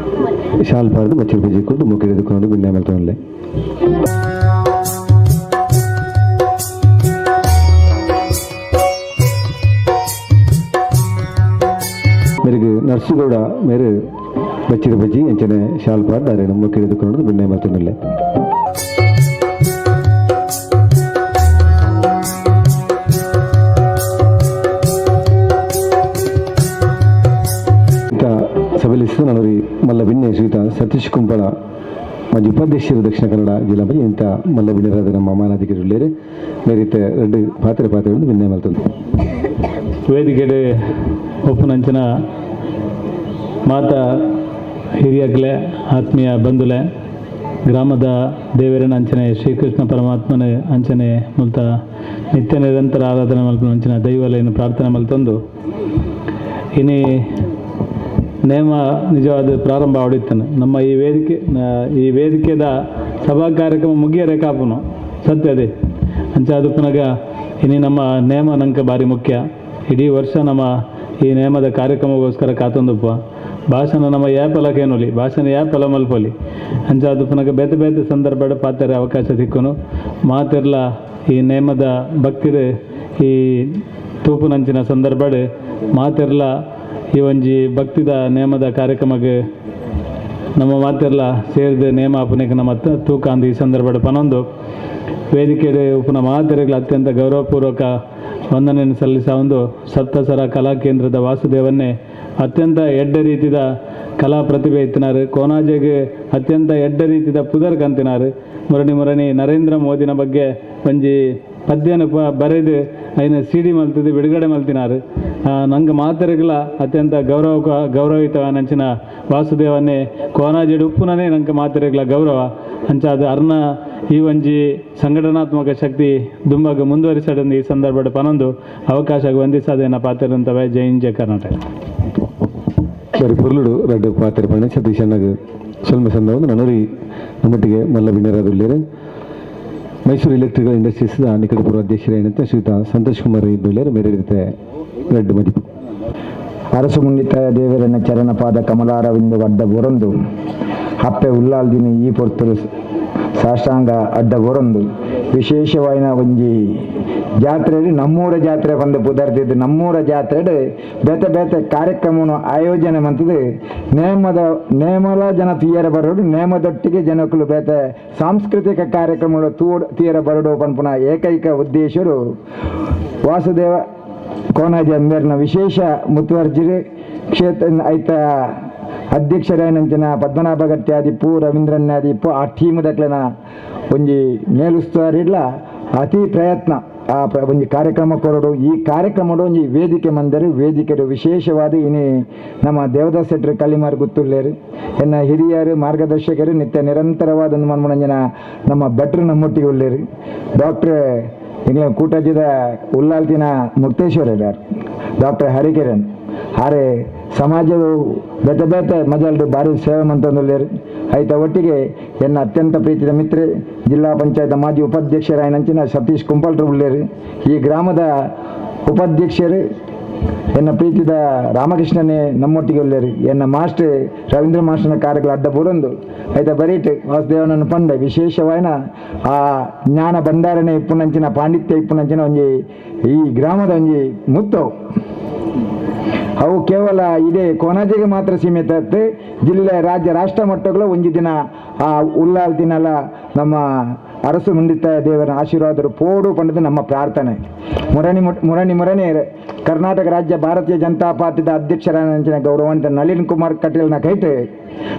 ಶಾಲ್ ಪಾರ್ದು ಬಚ್ಚಲು ಬಜ್ಜಿ ಕೊಟ್ಟು ಮೋಕೆ ಹಿಡಿದುಕೊಂಡು ಬಿಂಡೆ ಮಲ್ತೊಂಡ್ಲೆ. ಮೇರೆಗೆ ನರ್ಸುಗೌಡ ಮೇರೆ ಬಚ್ಚಿದ ಬಜ್ಜಿ ಅಂಚನೆ ಶಾಲ್ ಪಾರ್ದು ಅರೇನು ಮೋಕೆ ಹಿಡಿದುಕೊಂಡು ಬಿಂಡೆ ಮಲ್ತೊಂಡ್ಲೆ. ಸಭೆಯಲ್ಲಿ ನನ್ನರಿ ಮಲ್ಲ ಬಿನ್ನೆ ಶ್ರೀಯುತ ಸತೀಶ್ ಕುಂಪಳ ಮಾಜಿ ಉಪಾಧ್ಯಕ್ಷರು ದಕ್ಷಿಣ ಕನ್ನಡ ಜಿಲ್ಲಾ ಬಗ್ಗೆ ಇಂಥ ಮಲ್ಲ ಬಿನ್ನೆರಾದ ನಮ್ಮ ಮಾನಾಧಿಕಾರಿಗಳೇರೆ ಮೇರಿತ ರೆಡ್ಡು ಪಾತ್ರೆ ಪಾತ್ರೆಗಳನ್ನು ಬಿನ್ನೆ ಮಲ್ತಂದು. ವೇದಿಕೆ ಒಪ್ಪನಂಚಿನ ಮಾತಾ ಹಿರಿಯಕ್ಲೆ ಆತ್ಮೀಯ ಬಂಧುಲೆ ಗ್ರಾಮದ ದೇವರನ ಅಂಚನೆ ಶ್ರೀಕೃಷ್ಣ ಪರಮಾತ್ಮನ ಅಂಚನೆ ಮುಲ್ತ ನಿತ್ಯ ನಿರಂತರ ಆರಾಧನೆ ಮಲ್ಪನ ಅಂಚಿನ ದೈವಲೆಯನ್ನು ಪ್ರಾರ್ಥನೆ ಮಲ್ತಂದು ಇನಿ ನೇಮ ನಿಜವಾದ ಪ್ರಾರಂಭ ಹೊಡಿತಾನೆ ನಮ್ಮ ಈ ವೇದಿಕೆ ಈ ವೇದಿಕೆದ ಸಭಾ ಕಾರ್ಯಕ್ರಮ ಮುಗಿಯರೆ ಕಾಪುನು ಸತ್ಯ ಅದೇ ಅಂಚಾದ ಪುನಗ ಇನಿ ನಮ್ಮ ನೇಮ ನಂಕ ಭಾರಿ ಮುಖ್ಯ. ಇಡೀ ವರ್ಷ ನಮ್ಮ ಈ ನೇಮದ ಕಾರ್ಯಕ್ರಮಗೋಸ್ಕರ ಕಾತೊಂದುಪ್ಪ ಭಾಷಣ ನಮ್ಮ ಯಾಪಲಕೇನೊಲಿ ಭಾಷಣ ಯಾಪಲ ಮಲ್ಪೊಲಿ ಅಂಚಾದ ಪುನಗ ಬೇತೆ ಬೇತೆ ಸಂದರ್ಭ ಪಾತ್ರೆ ಅವಕಾಶ ಸಿಕ್ಕನು ಮಾತಿರ್ಲ ಈ ನೇಮದ ಭಕ್ತಿರು ಈ ತೂಪುನಂಚಿನ ಸಂದರ್ಭ ಮಾತಿರ್ಲ ಈ ಒಂಜಿ ಭಕ್ತಿದ ನೇಮದ ಕಾರ್ಯಕ್ರಮಕ್ಕೆ ನಮ್ಮ ಮಾತೆಲ್ಲ ಸೇರಿದ ನೇಮ ಅಪನೇಕ ನಮ್ಮ ತೂಕ ಅಂದ ಈ ಸಂದರ್ಭ ಪನೊಂದು ವೇದಿಕೆಯ ಉಪನ ಮಾತೆರೆಗಳ ಅತ್ಯಂತ ಗೌರವಪೂರ್ವಕ ವಂದನೆಯನ್ನು ಸಲ್ಲಿಸ ಒಂದು ಸಪ್ತಸರ ಕಲಾ ಕೇಂದ್ರದ ವಾಸುದೇವನ್ನೇ ಅತ್ಯಂತ ಎಡ್ಡ ರೀತಿಯ ಕಲಾ ಪ್ರತಿಭೆ ಇತ್ತಿನಾರು ಕೋನಾಜೆಗೆ ಅತ್ಯಂತ ಎಡ್ಡ ರೀತಿಯ ಪುದರ್ ಕಂತಿನಾರು ಮುರಣಿ ಮುರಣಿ ನರೇಂದ್ರ ಮೋದಿನ ಬಗ್ಗೆ ಒಂಜಿ ಪದ್ಯನ ಬರೆದು ಐನ ಸಿ ಡಿ ಮಲ್ತಿದ್ದು ಬಿಡುಗಡೆ ಮಲ್ತಿನಾರು ನಂಗೆ ಮಾತೆರೆಗಳ ಅತ್ಯಂತ ಗೌರವಿತವಾನಂಚಿನ ವಾಸುದೇವನ್ನೇ ಕೋನಾಜೆಡು ಉಪ್ಪುನೇ ನಂಗೆ ಮಾತೆರೆಗಳ ಗೌರವ ಅಂಚಾದ ಅರ್ನ ಈ ಒಂಜಿ ಸಂಘಟನಾತ್ಮಕ ಶಕ್ತಿ ದುಂಬಾಗ ಮುಂದುವರಿಸಡಂದು ಈ ಸಂದರ್ಭದ ಪನೊಂದು ಅವಕಾಶ ವಂದಿಸಾದೇನ ಪಾತ್ರರಂತವೆ. ಜೈ ಹಿಂದ್, ಜೈ ಕರ್ನಾಟಕ. ಸರಿ ಪೊರ್ಲುಡು ರಡ್ಡು ಪಾತ್ರೆ ಪಂಡ ಸತೀಶ್ ಅಣ್ಣಗ್ ಸೊಲ್ಮೆ ಸಂದವನ್ನು ನನರಿ ನಮ್ಮೊಟ್ಟಿಗೆ ಮಲ್ಲ ಬಿಣ್ಣರಾದುಳ್ಳೇರು ಮೈಸೂರು ಎಲೆಕ್ಟ್ರಿಕಲ್ ಇಂಡಸ್ಟ್ರೀಸ್ ನಿಕಟಪೂರ್ವ ಅಧ್ಯಕ್ಷರಾದಂಥ ಶ್ರೀಯುತ ಸಂತೋಷ್ ಕುಮಾರ್ ಬೆಳ್ಳೇರು ಮೇರೆ ರೀತಿ ರಡ್ಡು ಮದಿಪು. ಅರಸು ಮುಂಡಿತಾಯ ದೇವರನ್ನ ಚರಣಪಾದ ಕಮಲಾರವಿಂದ ಅಡ್ಡ ಬೊರೊಂದು ಅಪ್ಪೆ ಉಲ್ಲಾಲ್ದಿನ ಈ ಪೊರ್ತುಲು ಸಾಷ್ಟಾಂಗ ಅಡ್ಡ ಬೊರೊಂದು ವಿಶೇಷವಾಯಿನ ಒಂಜಿ ಜಾತ್ರೆ ನಮ್ಮೂರ ಜಾತ್ರೆ ಬಂದು ಪುದರ್ತಿದ್ದು ನಮ್ಮೂರ ಜಾತ್ರೆ ಬೇತೆ ಬೇತೆ ಕಾರ್ಯಕ್ರಮವನ್ನು ಆಯೋಜನೆ ಮಂತದ್ದು ನೇಮಲ ಜನ ತೀಯರ ಬರೋಡು ನೇಮದೊಟ್ಟಿಗೆ ಜನಕ್ಕಳು ಬೇತೆ ಸಾಂಸ್ಕೃತಿಕ ಕಾರ್ಯಕ್ರಮಗಳು ತೀಯರ ಬರೋಡು ಪನ್ಪುನ ಏಕೈಕ ಉದ್ದೇಶರು ವಾಸುದೇವ ಕೋನಾಜಿ ಅಂಬೇರ್ನ ವಿಶೇಷ ಮುತುವರ್ಜಿರು ಕ್ಷೇತ್ರ ಐತ ಅಧ್ಯಕ್ಷರಾಯನಂಚಿನ ಪದ್ಮನಾಭ ಗಟ್ಟಿ ರವೀಂದ್ರನ್ಯಾದಿಪ್ಪು ಆ ಟೀಮ್ ದಕ್ಲೆನ ಒಂಜಿ ಮೇಲುಸ್ತುವಾರಿಡ್ಲ ಅತಿ ಪ್ರಯತ್ನ ಆ ಒಂಜಿ ಕಾರ್ಯಕ್ರಮ ಕೊರಡು ಈ ಕಾರ್ಯಕ್ರಮಡು ಒಂಜಿ ವೇದಿಕೆ ಮಂದರು ವೇದಿಕೆಡು ವಿಶೇಷವಾದ ಇನಿ ನಮ್ಮ ದೇವದಾಸ್ ಶೆಟ್ಟರು ಕಲಿಮಾರ್ ಗುತ್ತುಲ್ಲೇರು ಎನ್ನ ಹಿರಿಯರು ಮಾರ್ಗದರ್ಶಕರು ನಿತ್ಯ ನಿರಂತರವಾದ ಒಂದು ಮನ್ಮುಣಂಜನ ನಮ್ಮ ಭಟ್ರು ನಮ್ಮೊಟ್ಟಿಗೆ ಉಳ್ಳೇರು ಡಾಕ್ಟರ್ ಎಂಗ್ಲ ಕೂಟಜಿದ ಉಲ್ಲಾಲ್ತಿನ ಮುಕ್ತೇಶ್ವರ ಡಾಕ್ಟರ್ ಹರಿಕಿರಣ್ ಆರೆ ಸಮಾಜದ ಬೇತೆ ಬೇತೆ ಮಜಲ್ಡು ಭಾರಿ ಸೇವೆ ಮಂತಂದುಲ್ಲೇರು ಆಯ್ತ ಒಟ್ಟಿಗೆ ಎನ್ನ ಅತ್ಯಂತ ಪ್ರೀತಿಯ ಮಿತ್ರ ಜಿಲ್ಲಾ ಪಂಚಾಯತ್ ಮಾಜಿ ಉಪಾಧ್ಯಕ್ಷರಾಯನಂಚಿನ ಸತೀಶ್ ಕುಂಪಾಲ್ರು ಉಳ್ಳೇರು ಈ ಗ್ರಾಮದ ಉಪಾಧ್ಯಕ್ಷರು ಎನ್ನ ಪ್ರೀತಿದ ರಾಮಕೃಷ್ಣನೇ ನಮ್ಮೊಟ್ಟಿಗೆ ಉಳ್ಳೇರು ಎನ್ನ ಮಾಸ್ಟರ್ ರವೀಂದ್ರ ಮಾಸ್ಟರ್ನ ಕಾರ್ಯಗಳ ಅಡ್ಡ ಬುರಂದು ಆಯ್ತಾ ಬರೀಟ್ ವಾಸುದೇವನನ್ನು ಪಂಡೆ ವಿಶೇಷವಾಯಿನ ಆ ಜ್ಞಾನ ಭಂಡಾರನೆ ಇಪ್ಪುನಂಚಿನ ಪಾಂಡಿತ್ಯ ಇಪ್ಪುನಂಚಿನ ಒಂಜಿ ಈ ಗ್ರಾಮದ ಒಂಜಿ ಮುತ್ತು ಅವು ಕೇವಲ ಇದೇ ಕೊಣಾಜೆಗೆ ಮಾತ್ರ ಸೀಮಿತ ಜಿಲ್ಲೆ ರಾಜ್ಯ ರಾಷ್ಟ್ರ ಮಟ್ಟಗಳು ಒಂಜಿ ದಿನ ಆ ಉಲ್ಲಾಲ್ ದಿನಲ ನಮ್ಮ ಅರಸು ಮುಂಡಿತ ದೇವರ ಆಶೀರ್ವಾದರು ಪೋಡು ಪಂಡದು ನಮ್ಮ ಪ್ರಾರ್ಥನೆ. ಮುರಣಿ ಮುರಣಿ ಮುರಣಿ ಕರ್ನಾಟಕ ರಾಜ್ಯ ಭಾರತೀಯ ಜನತಾ ಪಾರ್ಟಿದ ಅಧ್ಯಕ್ಷರಾದ ಗೌರವಾನ್ವಿತ ನಳಿನ್ ಕುಮಾರ್ ಕಟೀಲ್ನ ಕೈಟ್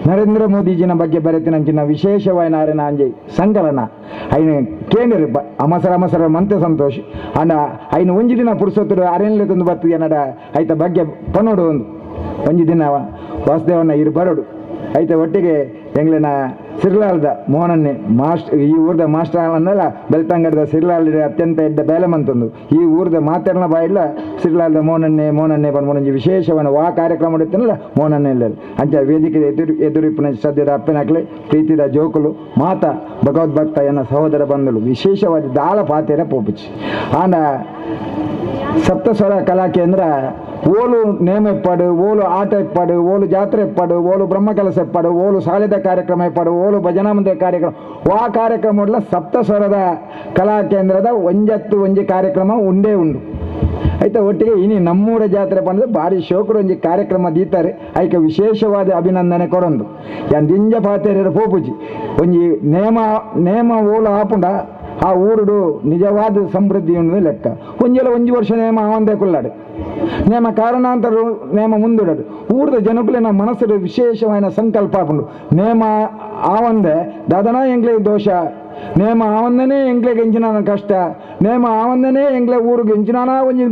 ನರೇಂದ್ರ ಮೋದಿಜಿನ ಬಗ್ಗೆ ಬರೆತಿನಂಚಿನ ವಿಶೇಷವಾಯಿನ ಆರೆನ ಅಂಜಿ ಸಂಕಲನ ಐನ ಕೇಂದ್ರ ಅಮಸರ ಅಮಸರ ಮಂತೆ ಸಂತೋಷ್ ಅಂಡ ಐನ ಒಂಜಿ ದಿನ ಪುರುಷೋತ್ತರು ಅರೆನ್ಲೆ ತಂದು ಬತ್ತು ಎನ್ನಡ ಐತ ಬಗ್ಗೆ ಪನ್ನೋಡು ಒಂದು ಒಂಜಿ ದಿನ ವಾಸುದೇವನ ಇರು ಬರೋಡು ಐತ ಒಟ್ಟಿಗೆ ಎಂಗ್ಲಿನ ಸಿರ್ಲಾಲ್ದ ಮೋಹನನ್ನೇ ಮಾಸ್ಟ್ ಈ ಊರ್ದ ಮಾಸ್ಟರ್ ಅನ್ನಲ್ಲ ಬೆಳ್ತಂಗಡದ ಸಿರ್ಲಾಲ್ ಅತ್ಯಂತ ಎಡ್ಡ ಬೇಲೆ ಮಂತೊಂದು ಈ ಊರ್ದ ಮಾತಾಡನ ಬಾಯಿಲ್ಲ ಸಿರ್ಲಾಲ್ದ ಮೋನನ್ನೇ ಮೋನನ್ನೇ ಪನ್ಮೊಂಜಿ ವಿಶೇಷವನ್ನ ವಾ ಕಾರ್ಯಕ್ರಮ ಇತ್ತನಲ್ಲ ಮೋನನ್ನೇ ಇಲ್ಲ ಅಂಚ ವೇದಿಕೆ ಎದುರು ಎದುರಿಪ್ಪನ ಸದ್ಯದ ಅಪ್ಪನಾಕ್ಲೆ ಪ್ರೀತಿದ ಜೋಕುಲು ಮಾತಾ ಭಗವದ್ಭಕ್ತ ಎನ್ನ ಸಹೋದರ ಬಂಧುಲು ವಿಶೇಷವಾದ ದಾಳ ಪಾತೆರ ಪೋಪುಚಿ ಆಂಡ ಸಪ್ತಸ್ವರ ಕಲಾ ಕೇಂದ್ರ ಓಲು ನೇಮ ಇಪ್ಪಾಡು ಓಲು ಆಟ ಇಪ್ಪಾಡು ಓಲು ಜಾತ್ರೆ ಇಪ್ಪಾಡು ಓಲು ಬ್ರಹ್ಮ ಕೆಲಸ ಇಪ್ಪಾಡು ಓಲು ಸಾಲಿದ ಕಾರ್ಯಕ್ರಮ ಇಪ್ಪಾಡು ಓಲು ಭಜನಾ ಮಂದಿರ ಕಾರ್ಯಕ್ರಮ ವಾ ಕಾರ್ಯಕ್ರಮ ಸಪ್ತಸ್ವರದ ಕಲಾ ಕೇಂದ್ರದ ಒಂಜತ್ತು ಒಂಜಿ ಕಾರ್ಯಕ್ರಮ ಉಂಡೇ ಉಂಡು ಆಯ್ತಾ. ಒಟ್ಟಿಗೆ ಇನಿ ನಮ್ಮೂರ ಜಾತ್ರೆ ಬಂದ್ರೆ ಭಾರಿ ಶೋಕರು ಒಂಜಿ ಕಾರ್ಯಕ್ರಮ ದೀತಾರೆ ಐಕೆ ವಿಶೇಷವಾದ ಅಭಿನಂದನೆ ಕೊಡೊಂದು ಯಾನ್ ದಿಂಜ ಪಾತೆರ ಪೋಪುಜಿ ಒಂಜಿ ನೇಮ ನೇಮ ಓಲು ಆಪುಂಡ ಆ ಊರುಡು ನಿಜವಾದ ಸಮೃದ್ಧಿ ಲೆಕ್ಕ ಒಂಜೆಲ್ಲ ಒಂಜಿ ವರ್ಷ ನೇಮ ಆವಂದೇ ಕುಲ್ಲಾಡು ನೇಮ ಕಾರಣಾಂತರ ನೇಮ ಮುಂದುಡಡು ಊರದ ಜನಕುಲಿನ ಮನಸ್ಸು ವಿಶೇಷವಾದ ಸಂಕಲ್ಪ ಆಪುಂಡು ನೇಮ ಆವಂದೆ ದಾದನ ಎಂಗ್ಲೇ ದೋಷ ನೇಮ ಆವಂದನೇ ಎಂಗ್ಲೆಗೆ ಎಂಚಿನ ಕಷ್ಟ ನೇಮ ಆವಂದನೇ ಎಂಗ್ಲೆ ಊರಿಗೆ ಎಂಚಿನ ಒಂಜಿ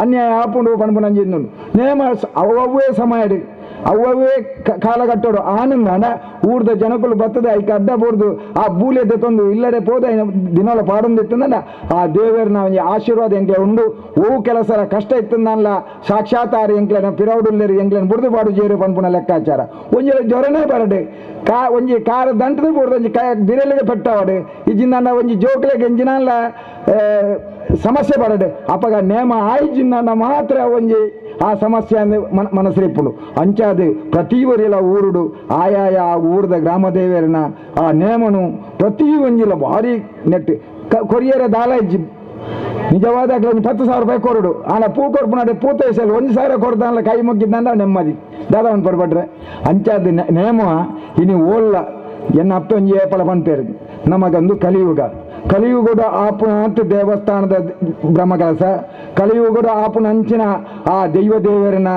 ಅನ್ಯಾಯ ಆಪುಂಡು ಪನ್ಪುನಂಜಿಂದು ನೇಮ ಅವೇ ಸಮಯ ಅವೇ ಕಾಲಘಟ್ಟೋಡು ಆನಂದ ಊರ್ದ ಜನಕುಲು ಬರ್ತದೆ ಐಕ ಅಡ್ಡ ಬೋರ್ದು ಆ ಬೂಲೆದ್ದೆ ತಂದು ಇಲ್ಲಡೆ ಪೋದ ದಿನಾಲ ಪಾಡೊಂದಿತ್ತಂದ ಆ ದೇವರನ ಒಂಜಿ ಆಶೀರ್ವಾದ ಎಂಕ್ಲೆ ಉಂಡು ಓವು ಕೆಲಸರ ಕಷ್ಟ ಇತ್ತಂದಲ್ಲ ಸಾಕ್ಷಾತ್ ಆರು ಎಂಕ್ಲೆನ ಪಿರೌಡುಲ್ಲೇರು ಎಂಕ್ಲೆನ ಬುರ್ದು ಪಾಡು ಜೇರು ಪನ್ಪುನ ಲೆಕ್ಕಾಚಾರ ಒಂಜಿ ಜ್ವರನೇ ಬರಡು ಕಾ ಒಂಜಿ ಕಾರ ದಂಟದ ಬೋರ್ದು ಒಂಜಿ ಕೈ ಬಿರಲಿಗೆ ಪೆಟ್ಟವಾಡು ಇಜ್ಜಿಂದ ಒಂಜಿ ಜೋಕ್ಲೆಗೆ ಎಂಜಿನಲ್ಲ ಸಮಸ್ಯೆ ಬರಡು ಅಪಗ ನೇಮ ಆಯ್ಜಿಂದ ಮಾತ್ರ ಒಂಜಿ ಆ ಸಮಸ್ಯೆ ಅಂದ್ರೆ ಮನಸ್ಸಿಪ್ಪುಂಡು ಅಂಚಾದ ಪ್ರತಿ ಒರಿಲ ಊರುಡು ಆಯಾಯ ಆ ಊರದ ಗ್ರಾಮದೇವರನ ಆ ನೇಮನು ಪ್ರತಿ ಒಂಜಿಲ ಭಾರಿ ನೆಟ್ ಕೊರಿಯರ ದಾಲ ಇಜ್ಜಿ ನಿಜವಾದ ಒಂದು 10,000 ರೂಪಾಯಿ ಕೊರಡು ಆನ ಪೂ ಕೊರ್ಪುನಾಡೆ ಪೂ ತೇಸಲ್ 1,000 ಕೊಡ್ತಾನಲ್ಲ ಕೈ ಮುಗ್ಗಿದ್ದಂದ ನೆಮ್ಮದಿ ದಾದ ಒಂದು ಪಡ್ಬಟ್ರೆ ಅಂಚಾದ ನೇಮ ಇನಿ ಓಲ್ಲ ಎನ್ನ ಅಪ್ಪೊಂಜಿ ಏಪಲ ಪನ್ಪೇರು ನಮಗೊಂದು ಕಲಿಯುಗ ಕಲಿಯುಗದ ಆಪುನಾಥ ದೇವಸ್ಥಾನದ ಬ್ರಹ್ಮಕಲಸ ಕಲಿಯುಗದ ಆಪುನಂಚಿನ ಆ ದೈವ ದೇವರನ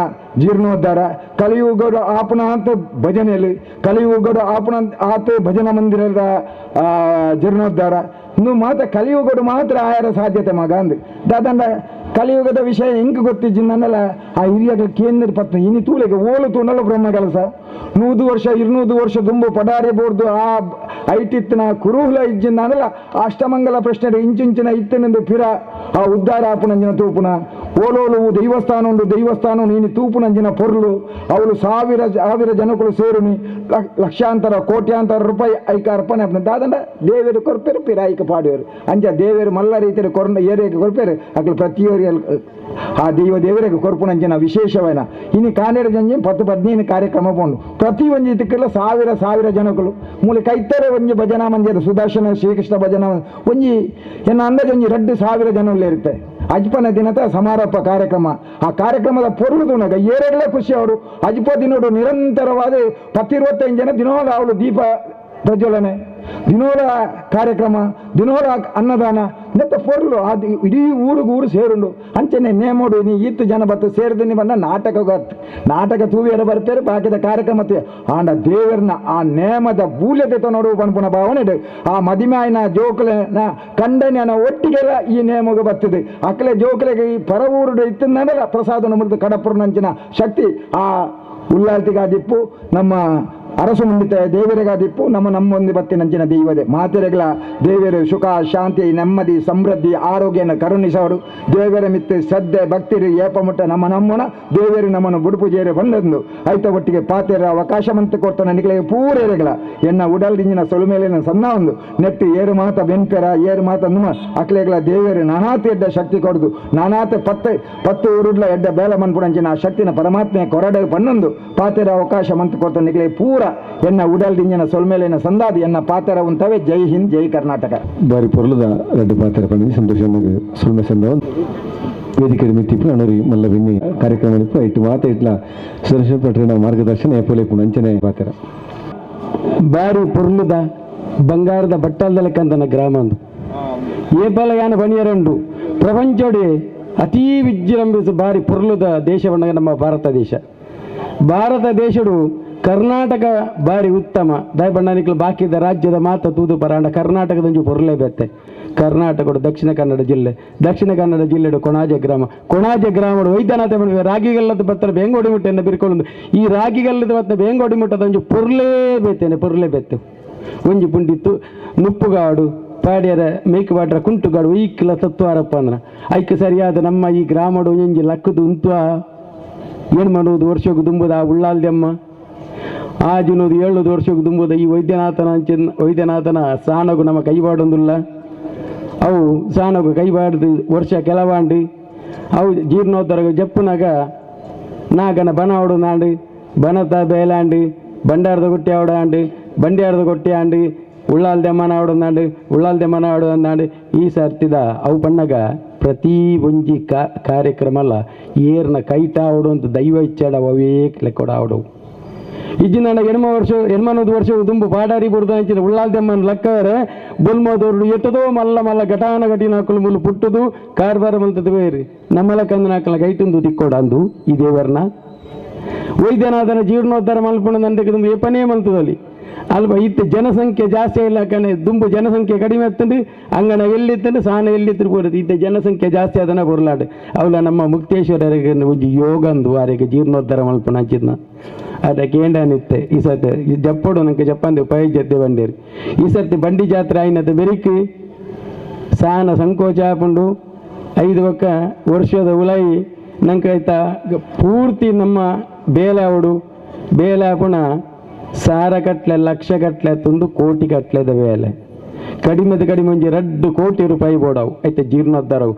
ಜೀರ್ಣೋದ್ಧಾರ ಕಲಿಯುಗದ ಆಪುನಾಥ ಭಜನೆಯಲ್ಲಿ ಕಲಿಯುಗದ ಆಪುನ ಆತ ಭಜನಾ ಮಂದಿರದ ಜೀರ್ಣೋದ್ಧಾರ ಇನ್ನು ಮಾತ್ರ ಕಲಿಯುಗಡು ಮಾತ್ರ ಆಯಾರ ಸಾಧ್ಯತೆ ಮಗ ಅಂದು ದಾದಂಡ ಕಲಿಯುಗದ ವಿಷಯ ಹೆಂಗೆ ಗೊತ್ತಿಜ್ಜಿನ್ನಲ್ಲ ಆ ಹಿರಿಯಗಳು ಕೇಂದ್ರ ಪತ್ನಿ ಇನಿ ತೂಲೆಗೆ ಓಲು ತೂನಲ್ಲ ಬ್ರಹ್ಮ ಕೆಲಸ 100 ವರ್ಷ 200 ವರ್ಷ ದುಂಬು ಪಡಾರಿ ಬೋರ್ದು ಆ ಐಟಿತ್ತಿನ ಕುರುಹುಲ ಇಜ್ಜಿಂದ ಅಷ್ಟಮಂಗಲ ಪ್ರಶ್ನೆ ಇಂಚಿಂಚಿನ ಇತ್ತಿನಂದು ಪಿರ ಆ ಉದ್ಧಾರ ಆಪುನಂಜಿನ ತೂಪುನ ಓಲೋಲು ದೇವಸ್ಥಾನ ಉಂಡು ದೇವಸ್ಥಾನ ನೀನು ತೂಪುನಂಜಿನ ಪೊರ್ಲು ಅವಳು ಸಾವಿರ ಸಾವಿರ ಜನಗಳು ಸೇರುನಿ ಲಕ್ಷಾಂತರ ಕೋಟ್ಯಾಂತರ ರೂಪಾಯಿ ಐಕ ಅರ್ಪಣೆ ಆಪುನ ದಾದಂಡ ದೇವರು ಕೊರ್ಪೇರು ಪಿರ ಐಕ ಪಾಡುವರು ಅಂಚ ದೇವರು ಮಲ್ಲ ರೀತಿಯಲ್ಲಿ ಕೊರ್ನ ಏರಿಯಾಗೆ ಕೊರ್ಪೇರು ಅಕ್ಲು ಪ್ರತಿಯೊರಿ ಆ ದೈವ ದೇವರಿಗೆ ಕೊರ್ಪುನಂಜಿನ ವಿಶೇಷವೈನ ಇನ್ನು ಕಾನೇರ ಜಂಜಿ 10 15 ಕಾರ್ಯಕ್ರಮ ಪೋಂಡು ಪ್ರತಿ ಒಂಜಿ ತಿಕ್ಕಲ ಸಾವಿರ ಸಾವಿರ ಜನಗಳು ಮೂಲೆ ಕೈತರೆ ಒಂಜಿ ಭಜನಾ ಮಂದಿರ ಸುದರ್ಶನ ಶ್ರೀಕೃಷ್ಣ ಭಜನಾ ಒಂಜಿ ಎನ್ನ ಅಂದಾಜು ಒಂಜಿ 2,000 ಜನ ಇರುತ್ತೆ ಅಜ್ಪನ ದಿನದ ಸಮಾರೋಪ ಕಾರ್ಯಕ್ರಮ ಆ ಕಾರ್ಯಕ್ರಮದ ಪೊರುಳು ತುಣಗ ಏರೆಗಳೇ ಖುಷಿ ಅವರು ಅಜ್ಪ ದಿನೋಡು ನಿರಂತರವಾದ 10-25 ಜನ ದಿನೋಲ ಅವಳು ದೀಪ ಪ್ರಜ್ವಲನೆ ದಿನೋಲ ಕಾರ್ಯಕ್ರಮ ದಿನೋಲ ಅನ್ನದಾನ ನೆತ್ತ ಪೊರ್ಲು ಅದು ಇಡೀ ಊರಿಗೆ ಊರು ಸೇರುಂಡು ಅಂಚನೆ ನೇಮೋಡು ನೀ ಈತ್ ಜನ ಬತ್ತು ಸೇರಿದ ಬಂದ ನಾಟಕ ನಾಟಕ ತೂವಿಯರ ಬರ್ತಾರೆ ಬಾಕಿದ ಕಾರ್ಯಕ್ರಮ ಆಂಡ ದೇವರನ್ನ ಆ ನೇಮದ ಬೂಲ್ಯತೆ ನೋಡು ಪನ್ಪುನ ಭಾವನೆ ಆ ಮದಿಮಾಯಿನ ಜೋಕುಲೆನ ಕಂಡನ ಒಟ್ಟಿಗೆಲ್ಲ ಈ ನೇಮಗ ಬರ್ತದೆ ಅಕ್ಕಲೆ ಜೋಕುಲೆಗೆ ಈ ಪರವೂರು ಇತ್ತಂದ್ರೆ ಪ್ರಸಾದ ಮುರಿದು ಕಡಪುರನಂಚಿನ ಶಕ್ತಿ ಆ ಉಲ್ಲಾಲ್ತಿಗಾದಿಪ್ಪು ನಮ್ಮ ಅರಸು ಮುಂಡಿತ ದೇವರಿಗಾದಿಪ್ಪು ನಮ್ಮ ನಮ್ಮೊಂದು ಬತ್ತಿನಂಚಿನ ದೈವದೆ ಮಾತೆರೆಗಳ ದೇವರು ಸುಖ ಶಾಂತಿ ನೆಮ್ಮದಿ ಸಮೃದ್ಧಿ ಆರೋಗ್ಯನ ಕರುಣಿಸವರು ದೇವರ ಮಿತ್ತು ಶ್ರದ್ಧೆ ಭಕ್ತಿರು ಏಪಮುಟ್ಟ ನಮ್ಮ ನಮ್ಮನ ದೇವರು ನಮ್ಮನ್ನು ಬುಡುಪು ಜೇರೆ ಬಂದೊಂದು ಐತ ಒಟ್ಟಿಗೆ ಪಾತೆರ ಅವಕಾಶ ಮಂತು ಕೊಡ್ತಾನೆ ನಿಕಲೆ ಪೂರೇರೆಗಳ ಎನ್ನ ಉಡಲ್ದಿಂಜಿನ ಸೊಲುಮೇಲಿನ ಸಣ್ಣ ಒಂದು ನೆಟ್ಟು ಏರು ಮಾತ ಬೆನ್ಪೆರ ಏರು ಮಾತ ನಮ್ಮ ಅಕ್ಲೆಗಳ ದೇವರು ನಾನಾತ ಎಡ್ಡ ಶಕ್ತಿ ಕೊಡುದು ನಾನಾತ ಪತ್ತು ಪತ್ತು ಉರುಡ್ಲ ಎಡ್ಡ ಬೇಲ ಮನ್ಪುಡಂಚಿನ ಆ ಶಕ್ತಿನ ಪರಮಾತ್ಮೆ ಕೊರಡೆ ಪನ್ನೊಂದು ಪಾತೆರ ಅವಕಾಶ ಮಂತು ಕೊಡ್ತಾನೆ ನಿಕಲೆ ಪೂರ ಎನ್ನ ಉಡಲ್ದಿಂಜಿನ ಸೊಲ್ಮೇಲಿನ ಸಂದಾದಿ ಎನ್ನ ಪಾತೆರ ಉಂಟವೆ. ಜೈ ಹಿಂದ್, ಜೈ ಕರ್ನಾಟಕ. ಬಾರಿ ಪೊರ್ಲುದ ರಡ್ಡು ಪಾತೆರ ಪಂಡಿ ಸಂತೋಷ ಸೊಲ್ಮೆ ಸಂದ ವೇದಿಕೆ ಮಿತ್ತಿಪ್ಪು ಅಣರಿ ಮಲ್ಲ ಬಿನ್ನಿ ಕಾರ್ಯಕ್ರಮ ಇಪ್ಪು ಇಟ್ಟು ಮಾತ ಇಟ್ಲ ಸುದರ್ಶನ ಪಟ್ರಿನ ಮಾರ್ಗದರ್ಶನ ಏಪೋಲೆ ಅಂಚನೆ ಪಾತೆರ ಬಾರಿ ಪೊರ್ಲುದ ಬಂಗಾರದ ಬಟ್ಟಲ್ದ ಲೆಕ್ಕಂತನ ಗ್ರಾಮ ಅಂದು ಏಪಲ ಯಾನ ಬಣಿಯರಂಡು ಪ್ರಪಂಚೋಡಿ ಅತೀ ವಿಜೃಂಭಿಸ ಬಾರಿ ಪೊರ್ಲುದ ದೇಶವನ್ನ ನಮ್ಮ ಭಾರತ ದೇಶ. ಭಾರತ ದೇಶಡು ಕರ್ನಾಟಕ ಬಾರಿ ಉತ್ತಮ ದಯಬಣ್ಣನಿಕ್ಲು ಬಾಕಿದ ರಾಜ್ಯದ ಮಾತ ತೂದು ಪರಾಂಡ ಕರ್ನಾಟಕದಂಜು ಪೊರ್ಲೆ ಬೆತ್ತೆ. ಕರ್ನಾಟಕಡು ದಕ್ಷಿಣ ಕನ್ನಡ ಜಿಲ್ಲೆ, ದಕ್ಷಿಣ ಕನ್ನಡ ಜಿಲ್ಲೆಡು ಕೊಣಾಜೆ ಗ್ರಾಮ, ಕೊಣಾಜೆ ಗ್ರಾಮಡು ವೈದ್ಯನಾಥ ರಾಗಿಗಲ್ಲದ ಬತ್ತರ ಬೇಂಗೋಡಿ ಮುಟ್ಟೆಯನ್ನು ಬಿರ್ಕೊಂಡು ಈ ರಾಗಿಗಲ್ಲದ ಬತ್ತ ಬೇಂಗೋಡಿ ಮುಟ್ಟದಂಜು ಪೊರ್ಲೇ ಬೇತೇನೆ ಪೊರ್ಲೆ ಬೆತ್ತು ಒಂಜಿ ಪುಂಡಿತ್ತು ನುಪ್ಪುಗಾಡು ಪಾಡ್ಯರ ಮೇಕುಪಾಡ್ರ ಕುಂಟುಗಾಡು ಈಕ್ಲ ತತ್ವಾರಪ್ಪ ಅಂದ್ರೆ ಐಕ್ ಸರಿಯಾದ ನಮ್ಮ ಈ ಗ್ರಾಮಡು ಒಂಜಿ ಲಕ್ಕದು ಉಂತು ಏನು ಮಾಡುವುದು ವರ್ಷಕ್ಕೆ ದುಂಬುದ ಆ ಉಳ್ಳಾಲ್ದೆಮ್ಮ ಆಜಿನೂರು ಏಳ್ನೂರು ವರ್ಷಕ್ಕೆ ದುಂಬುದ ಈ ವೈದ್ಯನಾಥನ ವೈದ್ಯನಾಥನ ಸಾಣಗು ನಮ್ಮ ಕೈಬಾಡೊಂದುಲ್ಲ ಅವು ಸಾಣಗು ಕೈಬಾಡ್ದು ವರ್ಷ ಕೆಲವಾಂಡು ಅವು ಜೀರ್ಣೋದ್ಧರಗು ಜಪ್ಪುನಾಗ ನಾಗನ ಬನ ಅವಡು ನಾಂಡು ಬನತ ಬೇಲಾಂಡು ಬಂಡಾರದ ಗುಟ್ಟಿ ಅವಡಾಂಡು ಬಂಡ್ಯಾರದ ಕೊಟ್ಟಿ ಆಂಡು ಉಳ್ಳಾಲ್ದೆಮ್ಮನ ಅವಡಂದಾಂಡು ಉಳ್ಳಾಲ್ದೆಮ್ಮನ ಅವಡಂದಾಂಡು ಈ ಸರ್ತಿದ ಅವು ಬಣ್ಣಗ ಪ್ರತಿ ಒಂಜಿ ಕಾರ್ಯಕ್ರಮ ಅಲ್ಲ ಏರ್ನ ಕೈಟ ಅವಡು ಅಂತ ದೈವ ಇಚ್ಛಾಡ ಅವೇ ಲೆಕ್ಕೊಡ ಅವಡು ಇಜ್ಜಿನ ಎಣ್ಮ ವರ್ಷ ಎಣ್ಮನೂರು ವರ್ಷ ದುಂಬು ಪಾಡಾರಿ ಬುಡ್ದು ಅಂಚಿನ ಉಳ್ಳಾಲ್ದೆಮ್ಮನ ಲಕ್ಕವರೆ ಬೊಲ್ಮೋದೋರು ಎಟ್ಟದೋ ಮಲ್ಲ ಮಲ್ಲ ಘಟಾನ ಘಟಿನ ಹಾಕಲು ಮುಲ್ಲು ಪುಟ್ಟುದು ಕಾರ್ಬಾರ ಮಲ್ತದ ಬೇರಿ ನಮ್ಮ ಲಕ್ಕಂದನ ಹಾಕಲ ಕೈಟುಂದು ತಿಕ್ಕೋಡ ಅಂದು ಈ ದೇವರನ್ನ ವೈದ್ಯನಾಥನ ಜೀರ್ಣೋದ್ಧಾರ ಮಲ್ಪುಣ ನಂದಕ್ಕೆ ದುಂಬು ಏಪನೇ ಮಲ್ತದಲ್ಲಿ ಅಲ್ಪ ಇತ್ತು ಜನಸಂಖ್ಯೆ ಜಾಸ್ತಿ ಇಲ್ಲ ಕಣೆ ದುಂಬು ಜನಸಂಖ್ಯೆ ಕಡಿಮೆ ಆಗ್ತಂಡು ಅಂಗನ ಎಲ್ಲಿತ್ತಂಡು ಸಾನ ಎಲ್ಲಿತ್ತು ಬರುತ್ತೆ ಇತ್ತ ಜನಸಂಖ್ಯೆ ಜಾಸ್ತಿ ಅದನ್ನ ಬರಲಾಡು ಅವಳ ನಮ್ಮ ಮುಕ್ತೇಶ್ವರರಿಗೆ ಒಂಜಿ ಯೋಗಂದು ಆರಿಗೆ ಜೀರ್ಣೋದ್ಧಾರ ಮಲ್ಪುಣ ಅಂಚಿದ್ನ ಅದಕ್ಕೆ ಏಂಡನಿತ್ತೆ ಈ ಸರ್ತಿ ಜಪ್ಪೋಡು ನಂಗೆ ಜಪ್ಪಂದು ಪೈ ಜದ್ದೆ ಬಂಡೇರಿ ಈ ಸರ್ತಿ ಬಂಡಿ ಜಾತ್ರೆ ಆಯ್ನದ ಬೆರಿಕಿ ಸಾನ ಸಂಕೋಚ ಆಪುಂಡು 5 ಒಕ್ಕ ವರ್ಷದ ಉಲಾಯಿ ನಂಗೆ ಆಯ್ತಾ ಪೂರ್ತಿ ನಮ್ಮ ಬೇಲೆ ಅವಡು ಬೇಲೆ ಆಪುಣ ಸಾರ ಕಟ್ಲೆ ಲಕ್ಷ ಕಟ್ಲೆ ತಂದು ಕೋಟಿ ಕಟ್ಲೆದ ಬೇಲೆ ಕಡಿಮೆದ ಕಡಿಮೆ ಒಂಜಿ 2 ಕೋಟಿ ರೂಪಾಯಿ ಬೋಡವು ಆಯ್ತಾ ಜೀರ್ಣೋದ್ಧಾರವು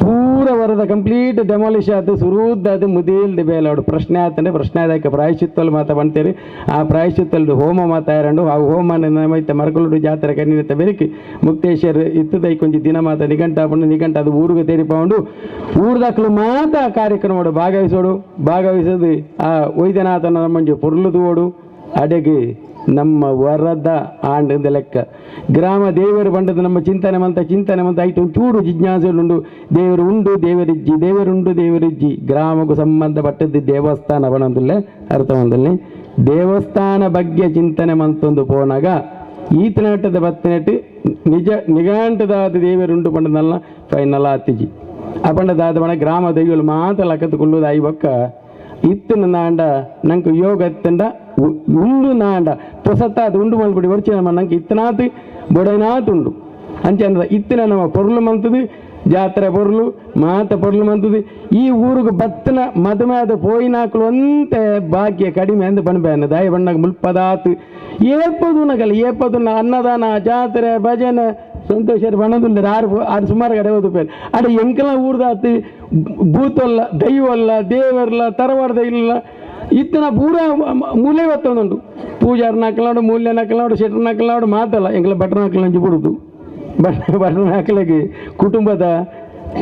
ಪೂರ ವರದ ಕಂಪ್ಲೀಟ್ ಡೆಮಾಲಿಷ್ ಆತು ಸುರೂದ್ದಾತು ಮುದಿಲ್ದ ಬೇಲೆ ಅವಡು ಪ್ರಶ್ನೆ ಆತಂದ್ರೆ ಪ್ರಶ್ನೆ ಆದಕ್ಕೆ ಪ್ರಾಯಶ್ಚಿತ್ತಲ್ಲಿ ಮಾತಾ ಬಂತೇರಿ ಆ ಪ್ರಾಯಶ್ಚಿತ್ತಲ್ಲಿ ಹೋಮ ಮಾತಾರಂಡು ಆ ಹೋಮ ನಮ್ಮೈತೆ ಮರಕಲುಡು ಜಾತ್ರೆ ಕಣ್ಣಿನತ್ತ ಬೆರಿಕಿ ಮುಕ್ತೇಶ್ವರ ಇತ್ತದೈಕೊಂಜಿ ದಿನ ಮಾತ ನಿಘಂಟ ಆಪುಂಡು ನಿಘಂಟ ಅದು ಊರಿಗೆ ತೇರಿಪೌಂಡು ಊರ್ದಾಕ್ಲು ಮಾತಾ ಕಾರ್ಯಕ್ರಮ ಭಾಗವಹಿಸೋಡು ಭಾಗವಹಿಸೋದು ಆ ವೈದ್ಯನಾಥನ ನಮ್ಮಂಜಿ ಪೊರ್ಲು ತೂವೋಡು ಅಡೆಗೆ ನಮ್ಮ ವರದ ಆಂಡದ ಲೆಕ್ಕ ಗ್ರಾಮ ದೇವರು ಬಂಡದ ನಮ್ಮ ಚಿಂತನೆ ಮಂತ ಚಿಂತನೆ ಮಂತ ಐಟು ಚೂರು ಜಿಜ್ಞಾಸೆ ಉಂಡು ದೇವರು ಉಂಡು ದೇವರಿಜ್ಜಿ ದೇವರುಂಡು ದೇವರಿಜ್ಜಿ ಗ್ರಾಮಕ್ಕೂ ಸಂಬಂಧಪಟ್ಟದ್ದು ದೇವಸ್ಥಾನ ಬಣಂದಿಲ್ಲ ಅರ್ಥವಂದಲ್ಲಿ ದೇವಸ್ಥಾನ ಬಗ್ಗೆ ಚಿಂತನೆ ಮಂತೊಂದು ಪೋನಾಗ ಈತನಾಟದ ಬತ್ತಿನಟ್ಟು ನಿಜ ನಿಘಾಂಟದಾದ ದೇವರುಂಡು ಪಂಡದಲ್ಲ ಫೈನಲ್ ಆತಿಜಿ ಆ ಪಂಡದಾದ ಬಣ ಗ್ರಾಮ ದೈವಲು ಮಾತ್ರ ಲಕ್ಕತ್ತುಕೊಳ್ಳುವುದು I ಬೊಕ್ಕ ಇತ್ತಿನ ನಾಂಡ ನಂಗೆ ಯೋಗ ಎತ್ತಂಡ ಉಂಡು ನಾಂಡ ಪೊಸತ್ತಾದ ಉಂಡು ಮಲ್ಪಡಿ ವರ್ಚಿ ನಮ್ಮ ನಂಗೆ ಇತ್ತನಾತ್ ಬೊಡೈನಾತ್ ಉಂಡು ಅಂಚೆ ಅಂದ್ರೆ ಇತ್ತಿನ ನಮ್ಮ ಪೊರ್ಲು ಮಂತದು ಜಾತ್ರೆ ಪೊರ್ಲು ಮಾತ ಪೊರ್ಲು ಮಂತದು ಈ ಊರಿಗೆ ಬತ್ತನ ಮದುವೆ ಆದ ಪೋಯಿನಾಕ್ಲು ಅಂತೆ ಭಾಗ್ಯ ಕಡಿಮೆ ಅಂದು ಬಣ್ಬೇನ ದಾಯ ಬಣ್ಣಗೆ ಮುಲ್ಪದಾತು ಏಪದು ನಗಲ್ಲ ಏಪದು ಅನ್ನದಾನ ಜಾತ್ರೆ ಭಜನೆ ಸಂತೋಷ ಬಣ್ಣದುಂಡು ಆರು ಆರು ಸುಮಾರು ಕಡೆ ಓದು ಪೇರು ಅಡ ಎಂಕೆಲ್ಲ ಊರ್ದಾತು ಭೂತಲ್ಲ ದೈವಲ್ಲ ದೇವರಲ್ಲ ತರವಾರ್ದ ಇಲ್ಲ ಇತ್ತನ ಪೂರ ಮೂಲೆ ಒತ್ತೊಂದುಂಡು ಪೂಜಾರ್ ನಾಕಲಾಡು ಮೂಲ್ಯ ನಾಕಲಾಡು ಶೆಟ್ರ್ ನಾಕಲಾಡು ಮಾತಲ್ಲ ಎಂಕಲ ಭಟ್ರ ನಾಕಲಂಚಿ ಬಿಡುದು ಭಟ್ರ ನಾಕಲಿಗೆ ಕುಟುಂಬದ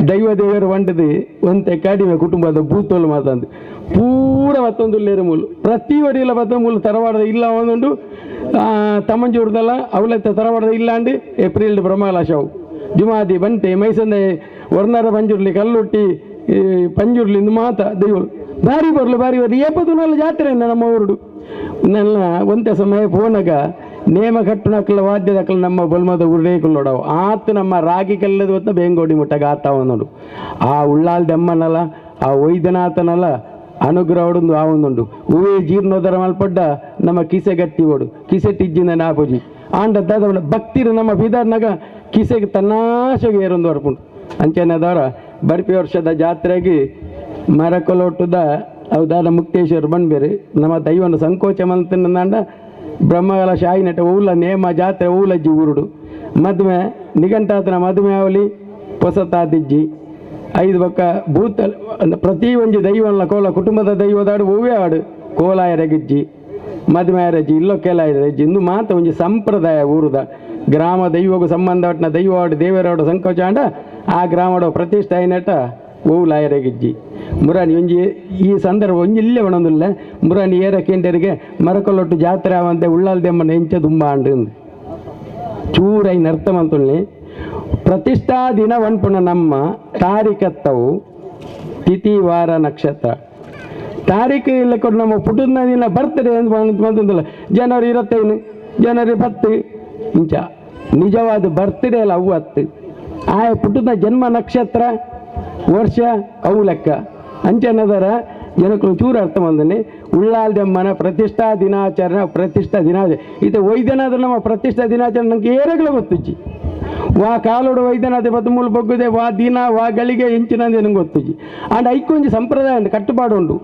ದೈವ ದೇವರು వంటది ಒಂತೆ ಕಡಿಮೆ ಕುಟುಂಬದ ಭೂತೋಲು ಮಾತಂದು ಪೂರ ಮತ್ತೊಂದು ಲೇರು ಮೂಲು ಪ್ರತಿ ಒಡಿಲ ಮತ್ತೊಂದು ಮೂಲು ತರವಾಡದ ಇಲ್ಲ ಒಂದುಂಡು ತಮ್ಮಂಜೂರ್ದಲ್ಲ ಅವಲತ್ತ ತರವಾಡದ ಇಲ್ಲ ಅಂಡು ಏಪ್ರಿಲ್ ಬ್ರಹ್ಮಕಲಾಶವು Jumadi ಬಂಟೆ ಮೈಸಂದೆ ವರ್ಣರ ಪಂಜುರ್ಲಿ ಕಲ್ಲುಟ್ಟಿ ಪಂಜುರ್ಲಿ ಇಂದು ಮಾತ ದೈವಳು ಬಾರಿ ಬರಲು ಬಾರಿ ಬರಲು ಏಪದು ಜಾತ್ರೆ ನಮ್ಮ ಊರುಡು ನನ್ನ ಒಂತೆ ಸಮಯ ಪೋನಗ ನೇಮ ಕಟ್ಟುನಕ್ಕಲ ವಾದ್ಯದಕ್ಕಲ ನಮ್ಮ ಬೊಲ್ಮದ ಉರುಡೇ ಕುಲ್ಲೋಡವು ಆತು ನಮ್ಮ ರಾಗಿ ಕಲ್ಲದ ಹೊತ್ತ ಬೇಂಗೋಡಿ ಮುಟ್ಟಗ ಆತಾವ ನೋಡು ಆ ಉಳ್ಳಾಲ್ ದೆಮ್ಮನಲ್ಲ ಆ ವೈದ್ಯನಾಥನಲ್ಲ ಅನುಗ್ರಹೊಡೊಂದು ಆ ಒಂದುಂಡು ಹೂವೇ ಜೀರ್ಣೋದರ ಮಲ್ಪಡ್ಡ ನಮ್ಮ ಕಿಸೆ ಗಟ್ಟಿ ಓಡು ಕಿಸೆ ಟಿಜ್ಜಿನ ನಾಪುಜಿ ಆಂಡ ದಾದ ಭಕ್ತಿರು ನಮ್ಮ ಬೀದರ್ನಾಗ ಕಿಸೆಗೆ ತನ್ನಾಶೆಗೆ ಏರೊಂದು ವರ್ಪುಂಡು ಅಂಚೆನದವರ ಬರ್ಪಿ ವರ್ಷದ ಜಾತ್ರೆಗೆ ಮರಕೊಲೊಟ್ಟುದ ಅವು ಮುಕ್ತೇಶ್ವರ ಬಂದ್ಬೇರಿ ನಮ್ಮ ದೈವನ ಸಂಕೋಚ ಮಂತಂಡ ಬ್ರಹ್ಮಗಳ ಶಾಯಿ ನಟ ಊಲ ನೇಮ ಜಾತ್ರೆ ಊಲಜ್ಜಿ ಊರುಡು ಮದುವೆ ನಿಘಂಟಾತನ ಮದುವೆ ಅವಲಿ ಹೊಸತಾದಿಜ್ಜಿ ಐದು ಪಕ್ಕ ಭೂತ ಪ್ರತಿ ಒಂಜಿ ದೈವನ ಕೋಲ ಕುಟುಂಬದ ದೈವದಾಡು ಹೂವೇ ಆಡು ಕೋಲಾಯರಗಿಜ್ಜಿ ಮದುವೆ ರಜ್ಜಿ ಇಲ್ಲೋ ಕೇಲಾಯರಜ್ಜಿ ಇಂದು ಮಾತ ಒಂಜಿ ಸಂಪ್ರದಾಯ ಊರುದ ಗ್ರಾಮ ದೈವಗೂ ಸಂಬಂಧಪಟ್ಟ ದೈವವಾಡು ದೇವರಾಡು ಸಂಕೋಚ ಆಂಡ ಆ ಗ್ರಾಮಡ ಪ್ರತಿಷ್ಠೆ ಐನಟ ಓಲಾಯರಗಿಜ್ಜಿ ಮುರಾನಿ ಒಂಜಿ ಈ ಸಂದರ್ಭ ಒಂಜಿ ಇಲ್ಲೇ ಒಣೊಂದಿಲ್ಲ ಮುರಾನಿ ಏರ ಕೇಂದ್ರಿಗೆ ಮರಕೊಲ್ಲೊಟ್ಟು ಜಾತ್ರೆ ಆವಂತೆ ಉಳ್ಳಾಲ್ದೆಮ್ಮನ ಎಂಚ ದುಂಬ ಆಂಡು ಚೂರೈ ಅರ್ಥ ಪ್ರತಿಷ್ಠಾ ದಿನ ವನ್ಪುಣ ನಮ್ಮ ತಾರೀಕತ್ತವು ತಿಥಿ ವಾರ ನಕ್ಷತ್ರ ತಾರೀಕು ಇಲ್ಲ ಕೊಟ್ಟು ನಮ್ಮ ಪುಟದ ದಿನ ಬರ್ತಡೆ ಅಂತ ಬಂದಿಲ್ಲ ಜನವರಿ 25 ಜನವರಿ 10 ಇಂಚ ನಿಜವಾದ ಬರ್ತ್ಡೇ ಅಲ್ಲ ಅವು ಹತ್ತು ಆ ಪುಟದ ಜನ್ಮ ನಕ್ಷತ್ರ ವರ್ಷ ಅವು ಲೆಕ್ಕ ಅಂಚೆನದರ ಜನಕ್ಕೂ ಚೂರು ಅರ್ಥ ಬಂದನೆ ಉಳ್ಳಾಲ್ದಮ್ಮನ ಪ್ರತಿಷ್ಠಾ ದಿನಾಚರಣೆ ಪ್ರತಿಷ್ಠಾ ದಿನಾಚರಣೆ ಇದು ವೈದ್ಯನಾದ್ರೆ ನಮ್ಮ ಪ್ರತಿಷ್ಠಾ ದಿನಾಚರಣೆ ನಮಗೆ ಏರಗಲ ಗೊತ್ತುಜ್ಜಿ ವಾ ಕಾಲೋಡು ವೈದ್ಯನಾಥ ಪತ್ತು ಬಗ್ಗುದೆ ವಾ ದಿನ ವಾ ಗಳಿಗೆ ಎಂಚಿನಂದು ನಂಗೆ ಗೊತ್ತುಜ್ಜಿ ಆಂಡ್ ಐಕೊಂಜಿ ಸಂಪ್ರದಾಯ ಉಂಟು ಕಟ್ಟುಪಾಡು ಉಂಟು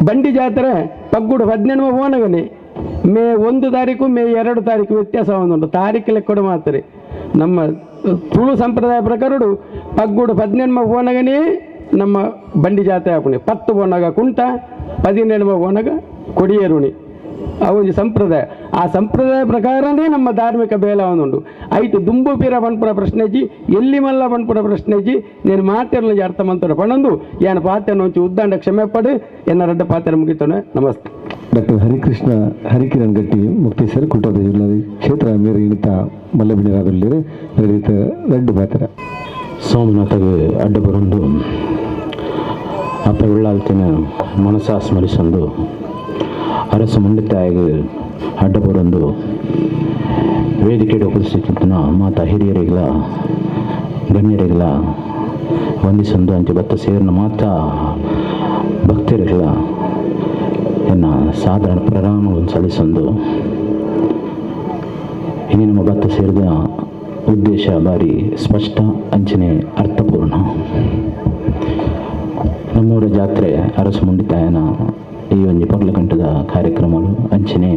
ಬಂಡಿ ಜಾತ್ರೆ ಪಗ್ಗುಡು 18 ಓನಗನೆ ಮೇ 1 ತಾರೀಕು ಮೇ 2 ತಾರೀಕು ವ್ಯತ್ಯಾಸ ಒಂದುಂಟು ತಾರೀಕು ಲೆಕ್ಕಡು ಮಾತ್ರ ನಮ್ಮ ತುಳು ಸಂಪ್ರದಾಯ ಪ್ರಕಾರಡು ಪಗ್ಗುಡು 18 ಓನಗನೇ ನಮ್ಮ ಬಂಡಿ ಜಾತ್ರೆ ಹಾಕೊಂಡು 10 ಓನಾಗ ಕುಂಟ 18 ಓನಾಗ ಕೊಡಿಯೇರುಣಿ ಆ ಒಂದು ಸಂಪ್ರದಾಯ ಆ ಸಂಪ್ರದಾಯ ಪ್ರಕಾರನೇ ನಮ್ಮ ಧಾರ್ಮಿಕ ಬೇಲ ಒಂದುಂಟು ಐತು ದುಂಬು ಪೀರ ಬನ್ಪುರ ಪ್ರಶ್ನೆಜಿ ಎಲ್ಲಿ ಮಲ್ಲ ಬನ್ಪುರ ಪ್ರಶ್ನೆಜಿ నేను ಮಾತಿರಲಿ ಅರ್ಥ ಮಂತೋಡ ಪಣಂದು ಏನ ಪಾತ್ರ ಒಂಚು ಉದ್ದಾಂಡ ಕ್ಷಮೆ ಪಡು ಎನ್ನ ರಡ್ಡ ಪಾತ್ರ ಮುಗಿತೋಣ. ನಮಸ್ತೆ. ಡಾಕ್ಟರ್ ಹರಿಕೃಷ್ಣ ಹರಿಕಿರಣ್ ಗಟ್ಟಿ ಮುಕ್ತೇಶ್ವರ ಕುಟೋದ ಜಿಲ್ಲಾ ಕ್ಷೇತ್ರ ಮೇರೆ ಇಣಿತ ಮಲ್ಲಬಿಣಿರಾದಲ್ಲಿ ರಡ್ಡು ಪಾತ್ರ ಸೋಮನಾಥಗೆ ಅಡ್ಡ ಬರೊಂದು ಅಪ್ಪ ಉಳ್ಳಾಲ್ತಿನ ಮನಸ ಸ್ಮರಿಸೊಂದು ಅರಸು ಮುಂಡಿತಾಯಿಗೆ ಅಡ್ಡ ಬರೊಂದು ವೇದಿಕೆ ಉಪಸ್ಥಿತಿನ ಮಾತಾ ಹಿರಿಯರಿಗಳ ಗಣ್ಯರಿಗಳ ವಂದಿಸೊಂದು ಅಂಚೆ ಬತ್ತ ಸೇರಿನ ಮಾತಾ ಭಕ್ತರಿಗಳ ಎನ್ನ ಸಾಧಾರಣ ಪ್ರಣಾಮಗಳನ್ನು ಸಲ್ಲಿಸೊಂದು ಇನ್ನು ನಮ್ಮ ಭತ್ತ ಸೇರಿದ ಉದ್ದೇಶ ಭಾರಿ ಸ್ಪಷ್ಟ ಅಂಚನೆ ಅರ್ಥಪೂರ್ಣ. ನಮ್ಮೂರ ಜಾತ್ರೆ ಅರಸು ಮುಂಡಿತಾಯನ ಈ ಒಂದು ಪರ್ಲಕಂಠದ ಕಾರ್ಯಕ್ರಮಗಳು ಅಂಚನೆ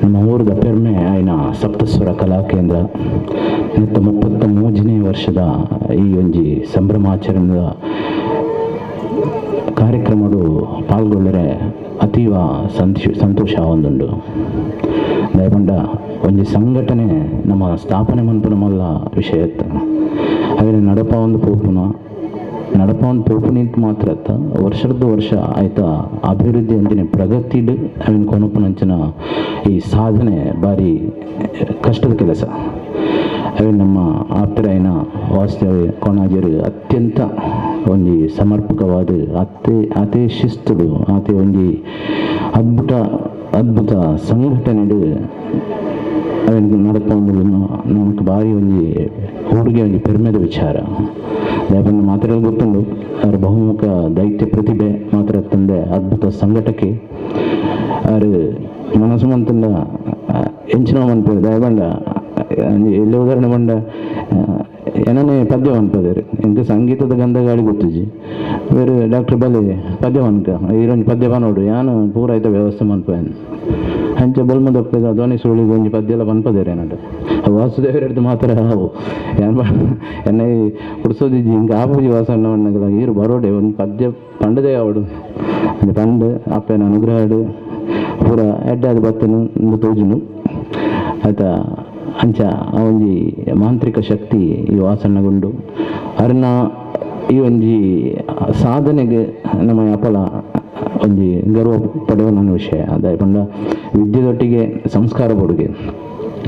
ನಮ್ಮ ಊರದ ಪೆರ್ಮೆ ಆಯ್ನ ಸಪ್ತಸ್ವರ ಕಲಾ ಕೇಂದ್ರ ನೆತ್ತ 33ನೇ ವರ್ಷದ ಈ ಒಂಜಿ ಸಂಭ್ರಮಾಚರಣೆಯ ಕಾರ್ಯಕ್ರಮಡು ಪಾಲ್ಗೊಳ್ಳರೆ ಅತೀವ ಸಂತೋಷ ಒಂದುಂಡು. ದಯಪಂಡ ಒಂಜಿ ಸಂಘಟನೆ ನಮ್ಮ ಸ್ಥಾಪನೆ ಮನ್ಪುನ ಮಲ್ಲ ವಿಷಯ ಇತ್ತು. ಹಾಗೆ ನಡಪ ಒಂದು ಪೋಪುನ ನಡಪ ಒಂದು ಪೋಪುನಿಂತ ಮಾತ್ರ ಅತ್ತ ವರ್ಷದ್ದು ವರ್ಷ ಆಯ್ತಾ ಅಭಿವೃದ್ಧಿ ಅಂದಿನ ಪ್ರಗತಿಡು ಅವಿನ ಕೊನಪುನಂಚಿನ ಈ ಸಾಧನೆ ಭಾರಿ ಕಷ್ಟದ ಕೆಲಸ. ಅವೆ ನಮ್ಮ ಆಪ್ತರಾಯನ ವಾಸ್ತವ ಕೊಣಾಜರು ಅತ್ಯಂತ ಒಂಜಿ ಸಮರ್ಪಕವಾದ ಅತ್ತೆ ಅತಿ ಶಿಸ್ತುಡು ಆತೆ ಒಂಜಿ ಅದ್ಭುತ ಅದ್ಭುತ ಸಂಘಟನೆ ಅವನಿಗೆ ನಡಪೊಂದು ನಮಕ್ ಭಾರಿ ಒಂಜಿ ಹುಡುಗಿ ಒಂಜಿ ಪೆರ್ಮೆದ ವಿಚಾರ. ದಯಪಂಡ ಮಾತ್ರ ಗೊತ್ತುಂಡು ಅವರ ಬಹುಮುಖ ದೈತ್ಯ ಪ್ರತಿಭೆ ಮಾತ್ರ ತಂದೆ ಅದ್ಭುತ ಸಂಘಟಕೆ ಅವರು ಮನಸ್ಸು ಮಂತಂದ ಎಂಚಿನ ಮನ್ಪು ದಯಪಂಡ ಎಲ್ಲಿ ಉದಾಹರಣೆ ಬಂಡ ಏನನೇ ಪದ್ಯ ಅನ್ಪದೇರು ಎಂಕ ಸಂಗೀತದ ಗಂಧಗಾಳಿ ಗೊತ್ತುಜಿ ಬೇರೆ ಡಾಕ್ಟರ್ ಬಲೆ ಪದ್ಯ ಅನ್ಕ ಈರೊಂಜಿ ಪದ್ಯ ಬನೋಡು ಯಾನು ಪೂರ ಆಯ್ತ ವ್ಯವಸ್ಥೆ ಮನ್ಪೇನು ಅಂಚ ಬಲ್ಮದಪ್ಪದ ಧ್ವನಿ ಸುರುಳಿಗೆ ಒಂಜಿ ಪದ್ಯ ಎಲ್ಲ ಪನ್ಪದೇರು ಏನಂಟ ವಾಸುದೇವರ ಮಾತ್ರ ಅವು ಏನ್ ಎನ್ನ ಕುಡ್ಸೋದಿಜ್ಜಿ ಹಿಂಗೆ ಆಪುಜಿ ವಾಸಣ್ಣ ಅಣ್ಣಗದ ಈರು ಬರೋಡೆ ಒಂದು ಪದ್ಯ ಪಂಡದೇ ಅವಡು ಪಂಡು ಅಪ್ಪನ ಅನುಗ್ರಹ ಪೂರ ಎಡ್ಡಾದ ಬತ್ತನು ಒಂದು ತೋಜುನು ಆಯ್ತಾ. ಅಂಚ ಆ ಒಂಜಿ ಮಾಂತ್ರಿಕ ಶಕ್ತಿ ಈ ವಾಸಣ್ಣಗುಂಡು ಅರ್ನ ಈ ಒಂಜಿ ಸಾಧನೆಗೆ ನಮ್ಮ ಅಪಲ ಒಂಜಿ ಗರ್ವ ಪಡೆಯುವ ನನ್ನ ವಿಷಯ. ಅದೇ ಪಂಡ ವಿದ್ಯೆದೊಟ್ಟಿಗೆ ಸಂಸ್ಕಾರ ಕೊಡುಗೆ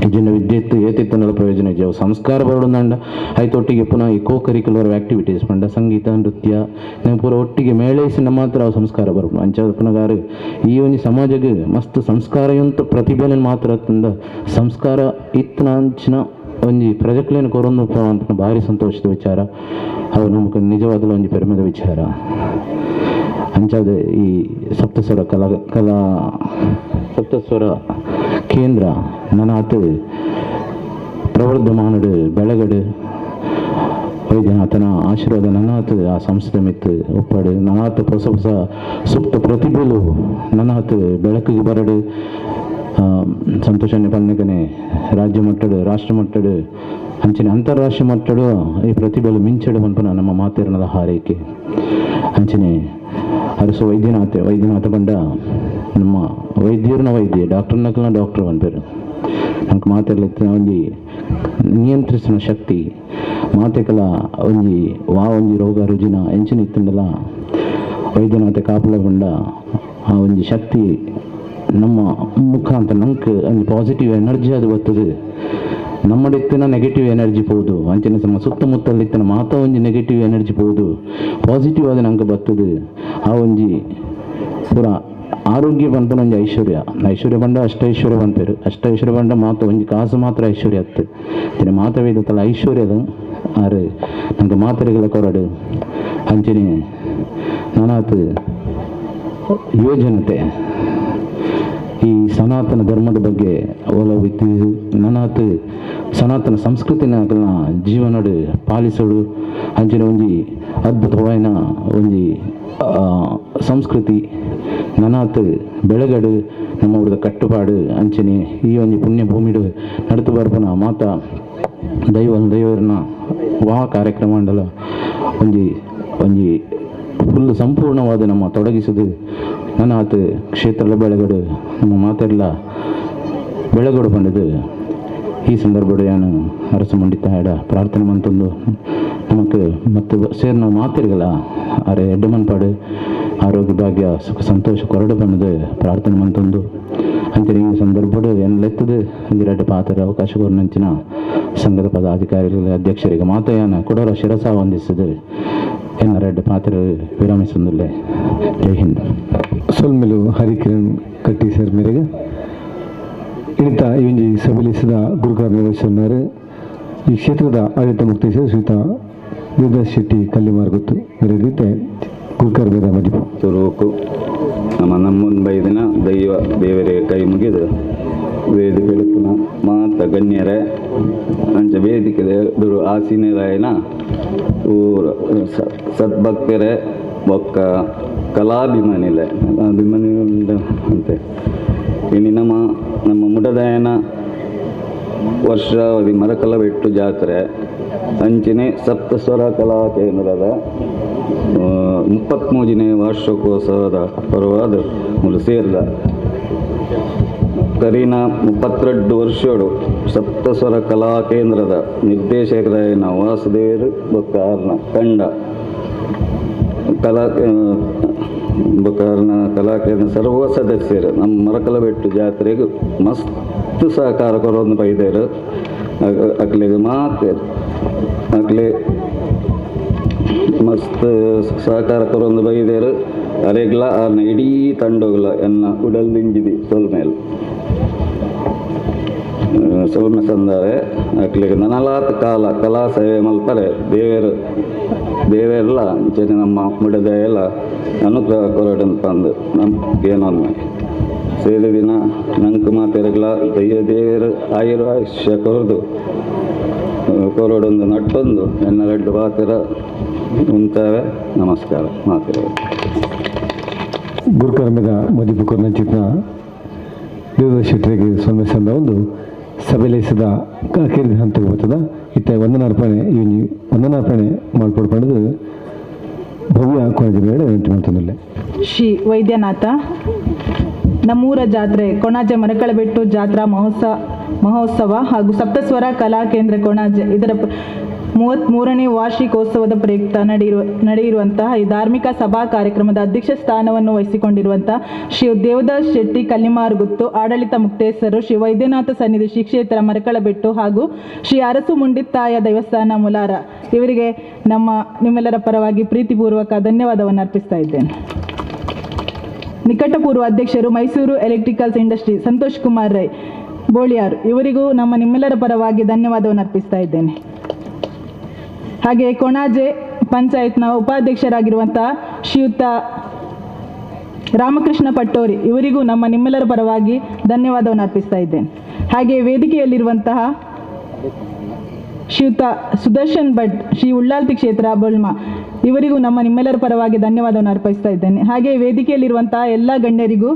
ಇಜ್ಜಿಂಡ ವಿದ್ಯೆ ಇತ್ತು ಏತಿತ್ತನಲ ಪ್ರಯೋಜನ ಇಜ್ಜಿ ಅವು ಸಂಸ್ಕಾರ ಬರೋದಂಡ ಐತೊಟ್ಟಿಗೆ ಪುನಃ ಈ ಕೋ ಕರಿಕ್ಯುಲರ್ ಆಕ್ಟಿವಿಟೀಸ್ ಪಂಡ ಸಂಗೀತ ನೃತ್ಯ ನಾವು ಪೂರ ಒಟ್ಟಿಗೆ ಮೇಳೈಸಿನ ಮಾತ್ರ ಅವು ಸಂಸ್ಕಾರ ಬರ್ಬೋದು. ಅಂಚ ಪುನಗಾರು ಈ ಒಂಜಿ ಸಮಾಜಕ್ಕೆ ಮಸ್ತ್ ಸಂಸ್ಕಾರಯುಂತ ಪ್ರತಿಭೆನ ಮಾತ್ರ ತಂದ ಸಂಸ್ಕಾರ ಇತ್ತನ ಅಂಚಿನ ಒಂಜಿ ಪ್ರಜೆಕ್ಲೇನು ಕೊರೊಂದು ಅಂತ ಭಾರಿ ಸಂತೋಷದ ವಿಚಾರ. ಅವು ನಮಕ್ ನಿಜವಾದಲ ಒಂಜಿ ಪೆರ್ಮೆದ ವಿಚಾರ. ಅಂಚಾದ ಈ ಸಪ್ತಸ್ವರ ಕಲಾ ಕಲಾ ಸಪ್ತಸ್ವರ ಕೇಂದ್ರ ನನಾತ್ ಪ್ರವರ್ಧಮಾನಡು ಬೆಳಗಡು ವೈದ್ಯನಾಥನ ಆಶೀರ್ವಾದ ನನಾತ್ ಆ ಸಂಸ್ಥೆ ಮಿತ್ತು ಒಪ್ಪಡು ನನಾತ್ ಹೊಸ ಹೊಸ ಸುಪ್ತ ಪ್ರತಿಭೆಲು ನನಾತ್ ಬೆಳಕಿಗೆ ಬರಡು. ಸಂತೋಷನೆ ಪನ್ನಕನೆ ರಾಜ್ಯ ಮಟ್ಟಡು ರಾಷ್ಟ್ರ ಮಟ್ಟಡು ಅಂಚಿನ ಅಂತಾರಾಷ್ಟ್ರೀಯ ಮಟ್ಟಡು ಈ ಪ್ರತಿಭೆಲು ಮಿಂಚಡು ಪನ್ಪುನ ನಮ್ಮ ಮಾತಿರ್ನದ ಹಾರೈಕೆ. ಅಂಚನೆ ಅರಸು ವೈದ್ಯನಾಥ ವೈದ್ಯನಾಥ ಪಂಡ ನಮ್ಮ ವೈದ್ಯರನ ವೈದ್ಯ ಡಾಕ್ಟರ್ನಕಲ್ನ ಡಾಕ್ಟರ್ ಪನ್ಪೇರು. ನಮ್ಗೆ ಮಾತೆರ್ಲ ಒಂಜಿ ನಿಯಂತ್ರಿಸುವ ಶಕ್ತಿ ಮಾತೆಕಲ ಒಂಜಿ ವಾ ಒಂಜಿ ರೋಗ ರುಜಿನ ಎಂಚಿನ ಇತ್ತುಂಡಲ ವೈದ್ಯನಾಥ ಕಾಪುಲ ಪಂಡ ಆ ಒಂಜಿ ಶಕ್ತಿ ನಮ್ಮ ಮುಖಾಂತರ ನಂಗೆ ಒಂಜಿ ಪಾಸಿಟಿವ್ ಎನರ್ಜಿ ಅದು ಬರ್ತದೆ. ನಮ್ಮಡಿತ್ತಿನ ನೆಗೆಟಿವ್ ಎನರ್ಜಿ ಪೋದು ಅಂಚನೆ ನಮ್ಮ ಸುತ್ತಮುತ್ತಲಿತ್ತಿನ ಮಾತ ಒಂಜಿ ನೆಗೆಟಿವ್ ಎನರ್ಜಿ ಪೋದು ಪಾಸಿಟಿವ್ ಆದ ನಂಗೆ ಬರ್ತದೆ. ಆ ಒಂಜಿ ಪೂರ ಆರೋಗ್ಯ ಪನ್ಪುನ ಒಂಜಿ ಐಶ್ವರ್ಯ ಐಶ್ವರ್ಯ ಪಂಡ ಅಷ್ಟೈಶ್ವರ್ಯ ಪನ್ಪೇರು. ಅಷ್ಟೈಶ್ವರ್ಯ ಪಂಡ ಮಾತ ಒಂಜಿ ಕಾಸು ಮಾತ್ರ ಐಶ್ವರ್ಯ ಅತ್ತು ತಿನ್ನ ಮಾತವೇದತ್ತಲ್ಲ ಐಶ್ವರ್ಯದ ಆರು ನಂಗೆ ಮಾತೆರೆಗಳ ಕೊರಡು. ಅಂಚನೆ ನಾನಾತ್ ಯುವಜನತೆ ಈ ಸನಾತನ ಧರ್ಮದ ಬಗ್ಗೆ ಒಲವಿತ್ತು ನನಾತ್ ಸನಾತನ ಸಂಸ್ಕೃತಿನ ಜೀವನಡು ಪಾಲಿಸೋಡು ಅಂಚಿನ ಒಂಜಿ ಅದ್ಭುತವಾಯಿನ ಒಂಜಿ ಸಂಸ್ಕೃತಿ ನನಾತ್ ಬೆಳಗಡು ನಮ್ಮ ಊರದ ಕಟ್ಟುಪಾಡು ಅಂಚನೆ ಈ ಒಂಜಿ ಪುಣ್ಯ ಭೂಮಿಡು ನಡತು ಬರ್ಪನ ಮಾತಾ ದೈವ ದೈವರನ ವಾ ಕಾರ್ಯಕ್ರಮ ಅಂಡಲ ಒಂಜಿ ಒಂಜಿ ಫುಲ್ ಸಂಪೂರ್ಣವಾದ ನಮ್ಮ ತೊಡಗಿಸೋದು ನನಾತ್ ಕ್ಷೇತ್ರದ ಬೆಳಗಡು ನಮ್ಮ ಮಾತೆಲ್ಲ ಬೆಳಗಡು ಬಂದಿದ್ದು. ಈ ಸಂದರ್ಭದ ಯಾನು ಅರಸು ಮಂಡಿತ ಪ್ರಾರ್ಥನೆ ಮಂತೊಂದು ನಮಕ್ ಮತ್ತು ಸೇರ್ ನಾವು ಮಾತಿರ್ಗಲ್ಲ ಅರೆ ಎಡ್ಡೆ ಆರೋಗ್ಯ ಭಾಗ್ಯ ಸುಖ ಸಂತೋಷ ಕೊರಡು ಬಂದದು ಪ್ರಾರ್ಥನೆ ಮಂತೊಂದು ಅಂಚನೆ ಈ ಸಂದರ್ಭಡು ಎನ್ಲೆತ್ತದು ಒಂಜಿ ಪಾತ್ರ ಅವಕಾಶ ಕೊರನಂಚಿನ ಸಂಘದ ಪದಾಧಿಕಾರಿಗಳ ಅಧ್ಯಕ್ಷರಿಗೆ ಮಾತೆಯಾನ ಕೊಡೋರ ಶಿರಸ ವಂದಿಸಿದು ಎನ್ನ ರೆಡ್ಡ ಪಾತ್ರ ವಿರಮಿಸೊಂದುಲ್ಲೆ. ಜೈ ಹಿಂದ್. ಸೊಲ್ಮೆಲು ಹರಿಕಿರಣ್ ಕಟ್ಟಿ ಸರ್ ಮೇರೆಗೆ ಇಣಿತ ಈ ಒಂಜಿ ಸಬಲಿಸಿದ ಗುರುಕಾರ ನಿರ್ವಹಿಸಿದ್ದಾರೆ. ಈ ಕ್ಷೇತ್ರದ ಆಡಳಿತ ಮುಕ್ತೇಶ್ವರ ಶ್ರೀಯುತ ದೇವದಾಸ್ ಶೆಟ್ಟಿ ಕಲ್ಲಿಮಾರ್ ಗೊತ್ತು ಮೇರೆಗೆ ಗುರುಕಾರ ಬೇದ ಮದಿಪು ತುರುಕು ನಮ್ಮ ನಮ್ಮುಂಬೈದಿನ ದೈವ ದೇವರಿಗೆ ಕೈ ಮುಗಿದು ವೇದಿಕೆ ಮಾತ ಗಣ್ಯರೇ ಅಂಚ ವೇದಿಕೆ ದುರು ಆಸೀನರಾಯನ ಊರ ಸದ್ಭಕ್ತರೇ ಒಕ್ಕ ಕಲಾಭಿಮಾನಿಲೆ ಅಭಿಮಾನಿ ಅಂತೆ. ಇನ್ನು ನಮ್ಮ ನಮ್ಮ ಮುಡದಾಯನ ವರ್ಷಾವಧಿ ಮರಕಲ ಬೆಟ್ಟು ಜಾತ್ರೆ ಅಂಚಿನೆ ಸಪ್ತಸ್ವರ ಕಲಾ ಕೇಂದ್ರದ 33ನೇ ವಾರ್ಷಿಕೋತ್ಸವದ ಪರವಾದ ಮುಲು ಸೇರಿದ ಕರೀನ 32 ವರ್ಷೋಡು ಸಪ್ತಸ್ವರ ಕಲಾ ಕೇಂದ್ರದ ನಿರ್ದೇಶಕರಾಯನ ವಾಸುದೇವರು ಬೊಕ್ಕಾರ್ನ ತಂಡ ಕಲಾ ಬೊಕ್ಕಾರ್ನ ಕಲಾ ಕೇಂದ್ರ ಸರ್ವ ಸದಸ್ಯರು ನಮ್ಮ ಮರಕಲಬೆಟ್ಟು ಜಾತ್ರೆಗೆ ಮಸ್ತ್ ಸಹಕಾರ ಕೊರೊಂದು ಬೈದೇರು. ಅಕ್ಲೆಗ್ ಮಾತೆ ಅಕ್ಲೆ ಮಸ್ತ್ ಸಹಕಾರ ಕೊರೊಂದು ಬೈದೇರು. ಅರೆಗ್ಲ ಆರ್ನ ಇಡೀ ತಂಡೋಗ್ಲ ಎನ್ನ ಉಡಲ್ ದಿಂಜಿದಿ ಸೊಲ್ಮೇಲ್ ಸೊಲ್ಮೆ ಸಂದಾರೆ. ಅಕ್ಲೆಗ್ ನನಲಾತ್ ಕಾಲ ಕಲಾ ಸೇವೆ ಮಲ್ಪರೆ ದೇವೇರು ದೇವೇರ್ಲ ಅಂಚನೆ ನಮ್ಮ ಮುಡದೆಲ್ಲ ಅನುಗ್ರಹ ಕೊರಡಂತ ಅಂದು ನಮ್ಮ ಏನೊಮ್ಮೆ ಸೇರಿ ದಿನ ನಂಕು ಮಾತೆರಗ್ಲ ದೈವ ದೇವೇರು ಆಯುರ್ವಾಯುಷ್ಯ ಕೊರದು ಕೊರಡೊಂದು ನಟ್ಟೊಂದು ಎನ್ನ ರೆಡ್ಡು ಪಾತ್ರ ಉಂತಾವೆ. ನಮಸ್ಕಾರ ಮಾತಿರ ಗುರುಕರ್ಮದ ಮದಿಪು ಕೊರ್ನಂಚಿತ್ನ ದೇವದಾಸ್ ಶೆಟ್ಟರಿಗೆ ಸೊನ್ನೆ ಸಂದ ಒಂದು ಸಭೆಲೇಸದ ಕೇರಿದ ಹಂತಕ್ಕೆ ಬರ್ತದ. ಇತ್ತ ವಂದನಾರ್ಪಣೆ ಈ ವಂದನಾರ್ಪಣೆ ಮಾಲ್ಪಡ್ ಪಡೆದು ಭವ್ಯ ಕೊಣಜೆ ಬೇಡ ವಿನಂತಿ ಮಾಡ್ತಂದಿಲ್ಲ. ಶ್ರೀ ವೈದ್ಯನಾಥ ನಮ್ಮೂರ ಜಾತ್ರೆ ಕೊಣಾಜೆ ಮರಕಳಬೆಟ್ಟು ಜಾತ್ರಾ ಮಹೋತ್ಸವ ಹಾಗೂ ಸಪ್ತಸ್ವರ ಕಲಾ ಕೇಂದ್ರ ಕೊಣಾಜೆ ಇದರ 33ನೇ ವಾರ್ಷಿಕೋತ್ಸವದ ಪ್ರಯುಕ್ತ ನಡೆಯಿರುವಂತಹ ಈ ಧಾರ್ಮಿಕ ಸಭಾ ಕಾರ್ಯಕ್ರಮದ ಅಧ್ಯಕ್ಷ ಸ್ಥಾನವನ್ನು ವಹಿಸಿಕೊಂಡಿರುವಂತಹ ಶ್ರೀ ದೇವದಾಸ್ ಶೆಟ್ಟಿ ಕಲ್ಲಿಮಾರುಗುತ್ತು, ಆಡಳಿತ ಮುಕ್ತೇಸರು, ಶ್ರೀ ವೈದ್ಯನಾಥ ಸನ್ನಿಧಿ ಶ್ರೀ ಕ್ಷೇತ್ರ ಮರಕಳಬೆಟ್ಟು ಹಾಗೂ ಶ್ರೀ ಅರಸು ಮುಂಡಿತ್ತಾಯ ದೇವಸ್ಥಾನ ಮುಲಾರ ಇವರಿಗೆ ನಮ್ಮ ನಿಮ್ಮೆಲ್ಲರ ಪರವಾಗಿ ಪ್ರೀತಿಪೂರ್ವಕ ಧನ್ಯವಾದವನ್ನು ಅರ್ಪಿಸ್ತಾ ಇದ್ದೇನೆ. ನಿಕಟಪೂರ್ವ ಅಧ್ಯಕ್ಷರು ಮೈಸೂರು ಎಲೆಕ್ಟ್ರಿಕಲ್ಸ್ ಇಂಡಸ್ಟ್ರಿ ಸಂತೋಷ್ ಕುಮಾರ್ ರೈ ಬೋಳಿಯಾರು ಇವರಿಗೂ ನಮ್ಮ ನಿಮ್ಮೆಲ್ಲರ ಪರವಾಗಿ ಧನ್ಯವಾದವನ್ನು ಅರ್ಪಿಸ್ತಾ ಇದ್ದೇನೆ. ಹಾಗೆ ಕೊಣಾಜೆ ಪಂಚಾಯತ್ನ ಉಪಾಧ್ಯಕ್ಷರಾಗಿರುವಂತಹ ಶ್ರೀಯುತ ರಾಮಕೃಷ್ಣ ಪಟ್ಟೋರಿ ಇವರಿಗೂ ನಮ್ಮ ನಿಮ್ಮೆಲ್ಲರ ಪರವಾಗಿ ಧನ್ಯವಾದವನ್ನು ಅರ್ಪಿಸ್ತಾ ಇದ್ದೇನೆ. ಹಾಗೆ ವೇದಿಕೆಯಲ್ಲಿರುವಂತಹ ಶ್ರೀಯುತ ಸುದರ್ಶನ್ ಭಟ್ ಶ್ರೀ ಉಳ್ಳಾಲ್ತಿ ಕ್ಷೇತ್ರ ಬೊಳ್ಮ ಇವರಿಗೂ ನಮ್ಮ ನಿಮ್ಮೆಲ್ಲರ ಪರವಾಗಿ ಧನ್ಯವಾದವನ್ನು ಅರ್ಪಿಸ್ತಾ ಇದ್ದೇನೆ. ಹಾಗೆ ವೇದಿಕೆಯಲ್ಲಿರುವಂತಹ ಎಲ್ಲ ಗಣ್ಯರಿಗೂ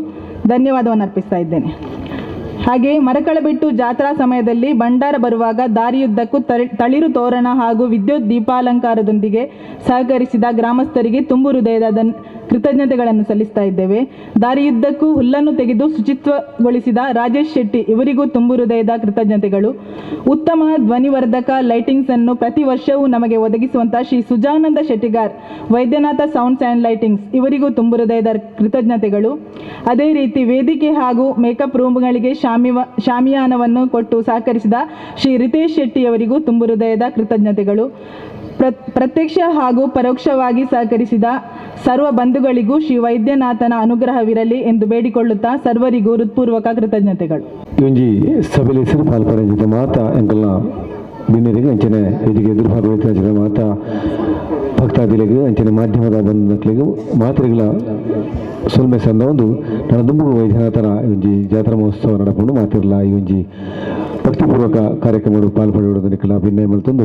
ಧನ್ಯವಾದವನ್ನು ಅರ್ಪಿಸ್ತಾ ಇದ್ದೇನೆ. ಹಾಗೆ ಮರಕಳಬೆಟ್ಟು ಜಾತ್ರಾ ಸಮಯದಲ್ಲಿ ಭಂಡಾರ ಬರುವಾಗ ದಾರಿಯುದ್ದಕ್ಕೂ ತಳಿರು ತೋರಣ ಹಾಗೂ ವಿದ್ಯುತ್ ದೀಪಾಲಂಕಾರದೊಂದಿಗೆ ಸಹಕರಿಸಿದ ಗ್ರಾಮಸ್ಥರಿಗೆ ತುಂಬು ಹೃದಯದ ಕೃತಜ್ಞತೆಗಳನ್ನು ಸಲ್ಲಿಸ್ತಾ ಇದ್ದೇವೆ. ದಾರಿಯುದ್ದಕ್ಕೂ ಹುಲ್ಲನ್ನು ತೆಗೆದು ಶುಚಿತ್ವಗೊಳಿಸಿದ ರಾಜೇಶ್ ಶೆಟ್ಟಿ ಇವರಿಗೂ ತುಂಬು ಹೃದಯದ ಕೃತಜ್ಞತೆಗಳು. ಉತ್ತಮ ಧ್ವನಿವರ್ಧಕ ಲೈಟಿಂಗ್ಸ್ ಅನ್ನು ಪ್ರತಿ ವರ್ಷವೂ ನಮಗೆ ಒದಗಿಸುವಂತಹ Shri Sujananda Shettigar Vaidyanatha sounds and lightings ಇವರಿಗೂ ತುಂಬು ಹೃದಯದ ಕೃತಜ್ಞತೆಗಳು. ಅದೇ ರೀತಿ ವೇದಿಕೆ ಹಾಗೂ ಮೇಕಪ್ ರೂಮ್ಗಳಿಗೆ ಶಾಮಿಯಾನವನ್ನು ಕೊಟ್ಟು ಸಹಕರಿಸಿದ ಶ್ರೀ ರಿತೇಶ್ ಶೆಟ್ಟಿಯವರಿಗೂ ತುಂಬು ಹೃದಯದ ಕೃತಜ್ಞತೆಗಳು. ಪ್ರತ್ಯಕ್ಷ ಹಾಗೂ ಪರೋಕ್ಷವಾಗಿ ಸಹಕರಿಸಿದ ಸರ್ವ ಬಂಧುಗಳಿಗೂ ಶ್ರೀ ವೈದ್ಯನಾಥನ ಅನುಗ್ರಹವಿರಲಿ ಎಂದು ಬೇಡಿಕೊಳ್ಳುತ್ತಾ ಸರ್ವರಿಗೂ ಹೃತ್ಪೂರ್ವಕ ಕೃತಜ್ಞತೆಗಳು. ಒಂಜಿ ಸಭೆಯಲ್ಲಿ ಹೆಸರು ಪಾಲ್ಪರಂಜಿತ ಮಾತಾ ಎಂಕಲ್ನ ಬಿನ್ನರಿಗೆ ಅಂಚನೆ ವೇದಿಕೆ ಎದುರು ಭಾಗವಹಿಸಿದ ಮಾತಾ ಭಕ್ತಾದಿಗಳಿಗೆ ಅಂಚನೆ ಮಾಧ್ಯಮದ ಬಂಧುಗಳಿಗೆ ಮಾತ್ರೆಗಳ ಸೊಲ್ಮೆ ಸಂದ ಒಂದು ದುಂಬು ವೈದ್ಯನಾಥನ ಒಂಜಿ ಜಾತ್ರಾ ಮಹೋತ್ಸವ ನಡಕೊಂಡು ಮಾತಿರಲ್ಲ ಈ ಒಂಜಿ ಭಕ್ತಿಪೂರ್ವಕ ಕಾರ್ಯಕ್ರಮಗಳು ಪಾಲ್ಪಡೆಯುವುದಕ್ಕೆ ಭಿನ್ನ ಮಲ್ತೊಂದು.